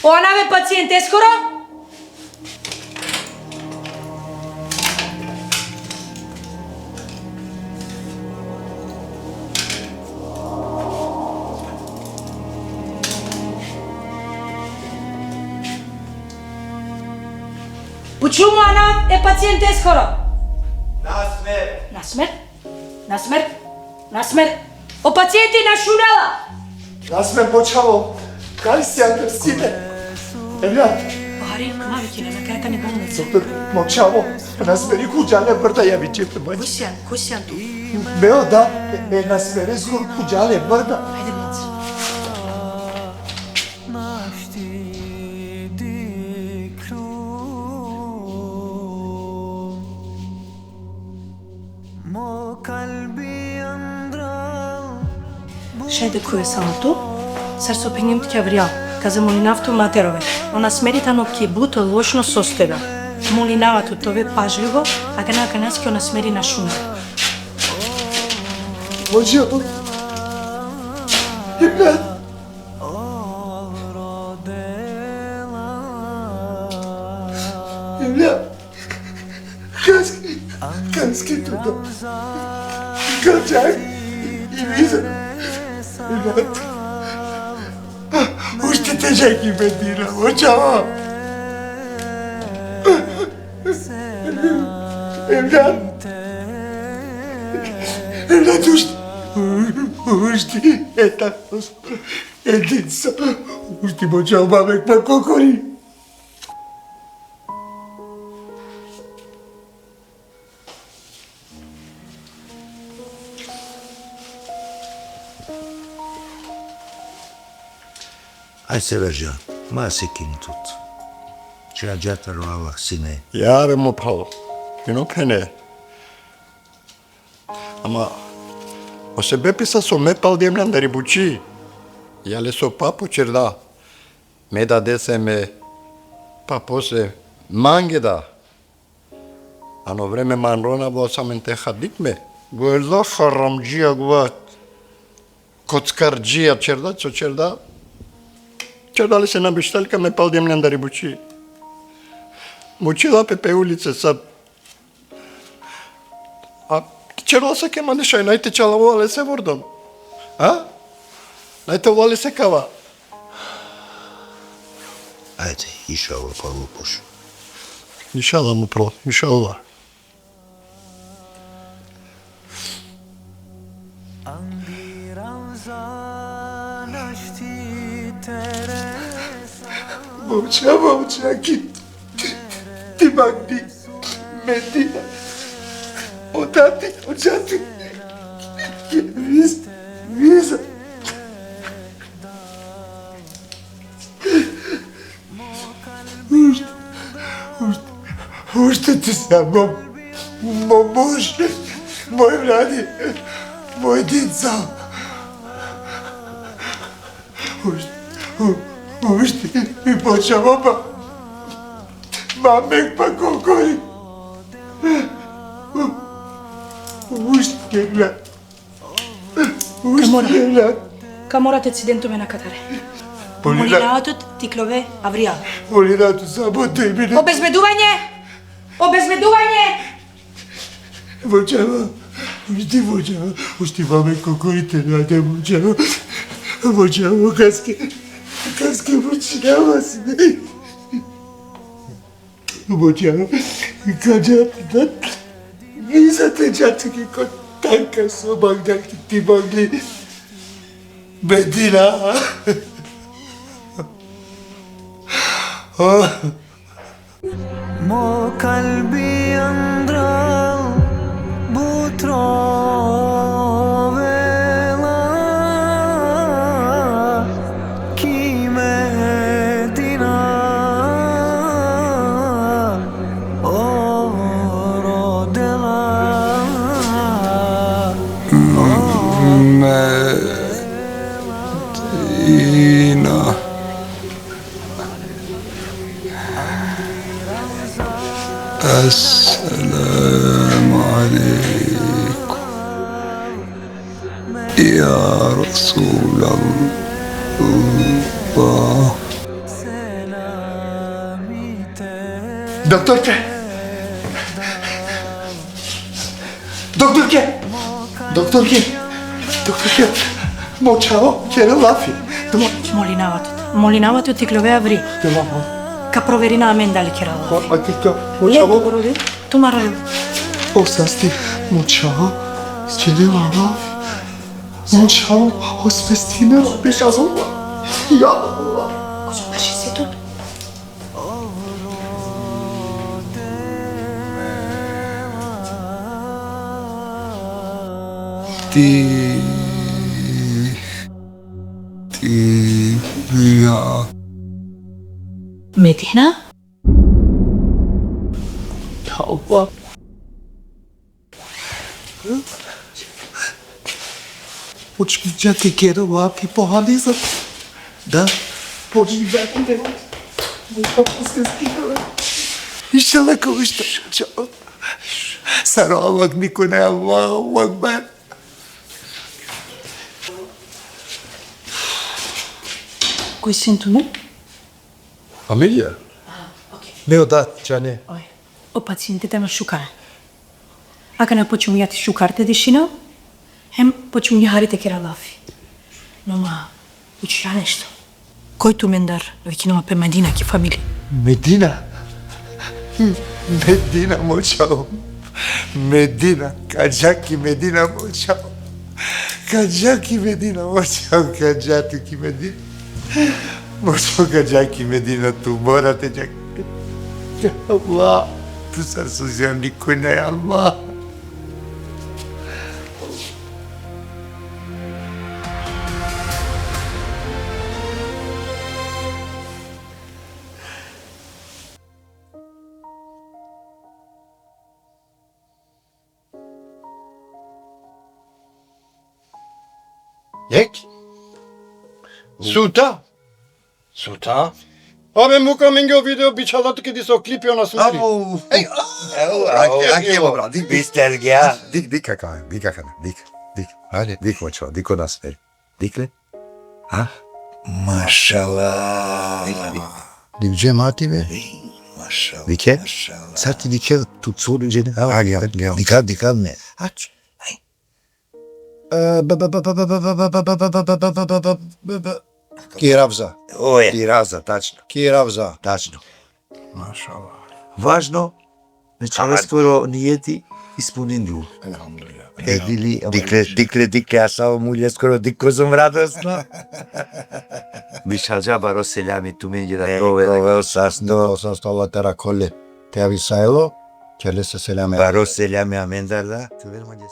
O Ana be pacienteskoro? Pučum o Ana e pacienteskoro. Nasmer. Nasmer? Nasmer? Nasmer? O pacienti na šunela! Nasmer, mo čhavo, kaj si, akar sine? Evlad. Bahari, ma vikine, na kaj tani bolnica. Doktor, mo čhavo, Nasmeri khuđale brda, ja vičepe, ma. Ko sian, ko sian tu? Me o da, e, e Nasmeri zgor khuđale brda. Ajde, mlac. Šaj te khuve sa tu, sar so phengjem tuke avrijal, ka zamolinav tu materove. O Nasmeri tano ki but lošno sosteda. Molinava tu te ove pažljivo, akana, akanaske o Nasmeri na šuna. Hoca, evlad. Evlad. Kaske, kaske tu da. Kačak. I viza. Evlad. Ušte te džaj ki Medina, o čhavo. Evlad. Evlad, ušte. Ušte. Eta. Edin sa. Ušte, mo čhavo, ma mek ma kokori. Aj, Severjan, ma sekin tut. Čađa taro Allah sine. Ja, be, mo phral. Kino phene. Ama o sebepi sa so me paldem le andari buči. Ja leso pap o čerda. Me dadese, me papose mange da. Ano vreme manrona, bo sa amen te hadikme. Gvela haramdžija, gvela kockardžija, čerda so čerda. Čerda lese na bištalka, me paldem le andari buči. Mučila pe pe ulice sa. A čerla sa ke mande šaj, naj te čalavo lese vordon. A? Naj te ovel lese kava. Ajde, inšallah, palo poš. Inšallah, mo phral, inšallah. Mo čhavo, mo čhavo, ki ti magdi Medina. O tati, o čhati. Viza, viza. Ušte ti sa mo, mo muž, moj mladi, moj dica. Ušte, u-, ušte mi počavo pa, mamek pa kokori. U-, ušte, ušte. Ka mora. Ka mora te ciden tumen akatare. Molina-, molinava tut ti klove avri. Molina tu samo te imine. Obezbeduvanje! Obezbeduvanje! Vođava, ušti vođava, ušti vame kokorite nade vođava, vođava kaske, kaske vođava se. Vođava, kada da, vi za te džati ki ko tanka so bagda ki ti bagli. Bedina. Oh. Mo kalbi andral but rovela ki Medina o rodela. Medina. Esselamu alejkum. Ja Resulallah. Doktorke! Doktorke! Doktorke! Doktorke! Mo čhavo, kere lafi. Tamo. Molinava tut. Molinava tut ti klove avri. Tamo. Ka proverina amen dali kera lafi. Ko, a ti ka, mo čhavo. Tumaro. O sasti, mo čhavo, kere lafi. Mo čhavo, o spestina, bišazo. Ja Allah. Ko so baši se tu? Ti, ti, ja. Medina? Tauba. Počinja te kera lafi po hadisa. Da. Počinja te kera. Inšallah ka ušta. Sar o Allah, niko nane. Allahu Ekber. Koj sen tu, ne? Familija? A, okej. Me o dat, džane. Oj. O paciente tano šukar. Akana počmingja te šukar te dešina, hem počmingja hari te kera lafi. No ma, učila nešto. Koj tumendar vikinela pe Medina ki familija? Medina? Medina, mo čhavo. Medina, ka dža ki Medina, mo čhavo. Ka dža ki Medina, mo čhavo, ka dža tu ki Medina. Mo čhavo, ka dža ki Medina, tu mora te dža. Ya Allah, tu sar so zjani kune, ya Allah. Jek? Suta? Suta? Abe muka menge o video bičhala tu ke diso klipi ona sumeri. Au. Ej, au, au, au, ake, ake, au, bra, dik, dik. Bister gja. Dik, dik, kaka, dik, kaka, dik, dik. Hadi. Dik, mo čhavo, dik ona sumeri. Dik le? Ha? Mašallah. Dik, dik. Dik džemati be. Ej, mašallah, dikhe? Mašallah. Sar ti dikhe tu curu džene? Au. Agja, agja. Dikha, dikha me. Ač. E, ba, ba, ba. Ki Ravza. Oje. Ki Ravza, tačno. Ki Ravza. Tačno. Mašallah. Važno, me čhaveskoro nijeti ispuninđum. Elhamdulillah. E, dili, dikhle, dikhle, dikhle, asavo muleskoro, dikh kozom radosno. Bišalđa baro selami tumenge da. E, te ovel. Te ovel sasto. Sasto, Allah te rakhol le. Te avi sa elo, kerle sa selami. Baro selami amendar da. Te ovel manđes.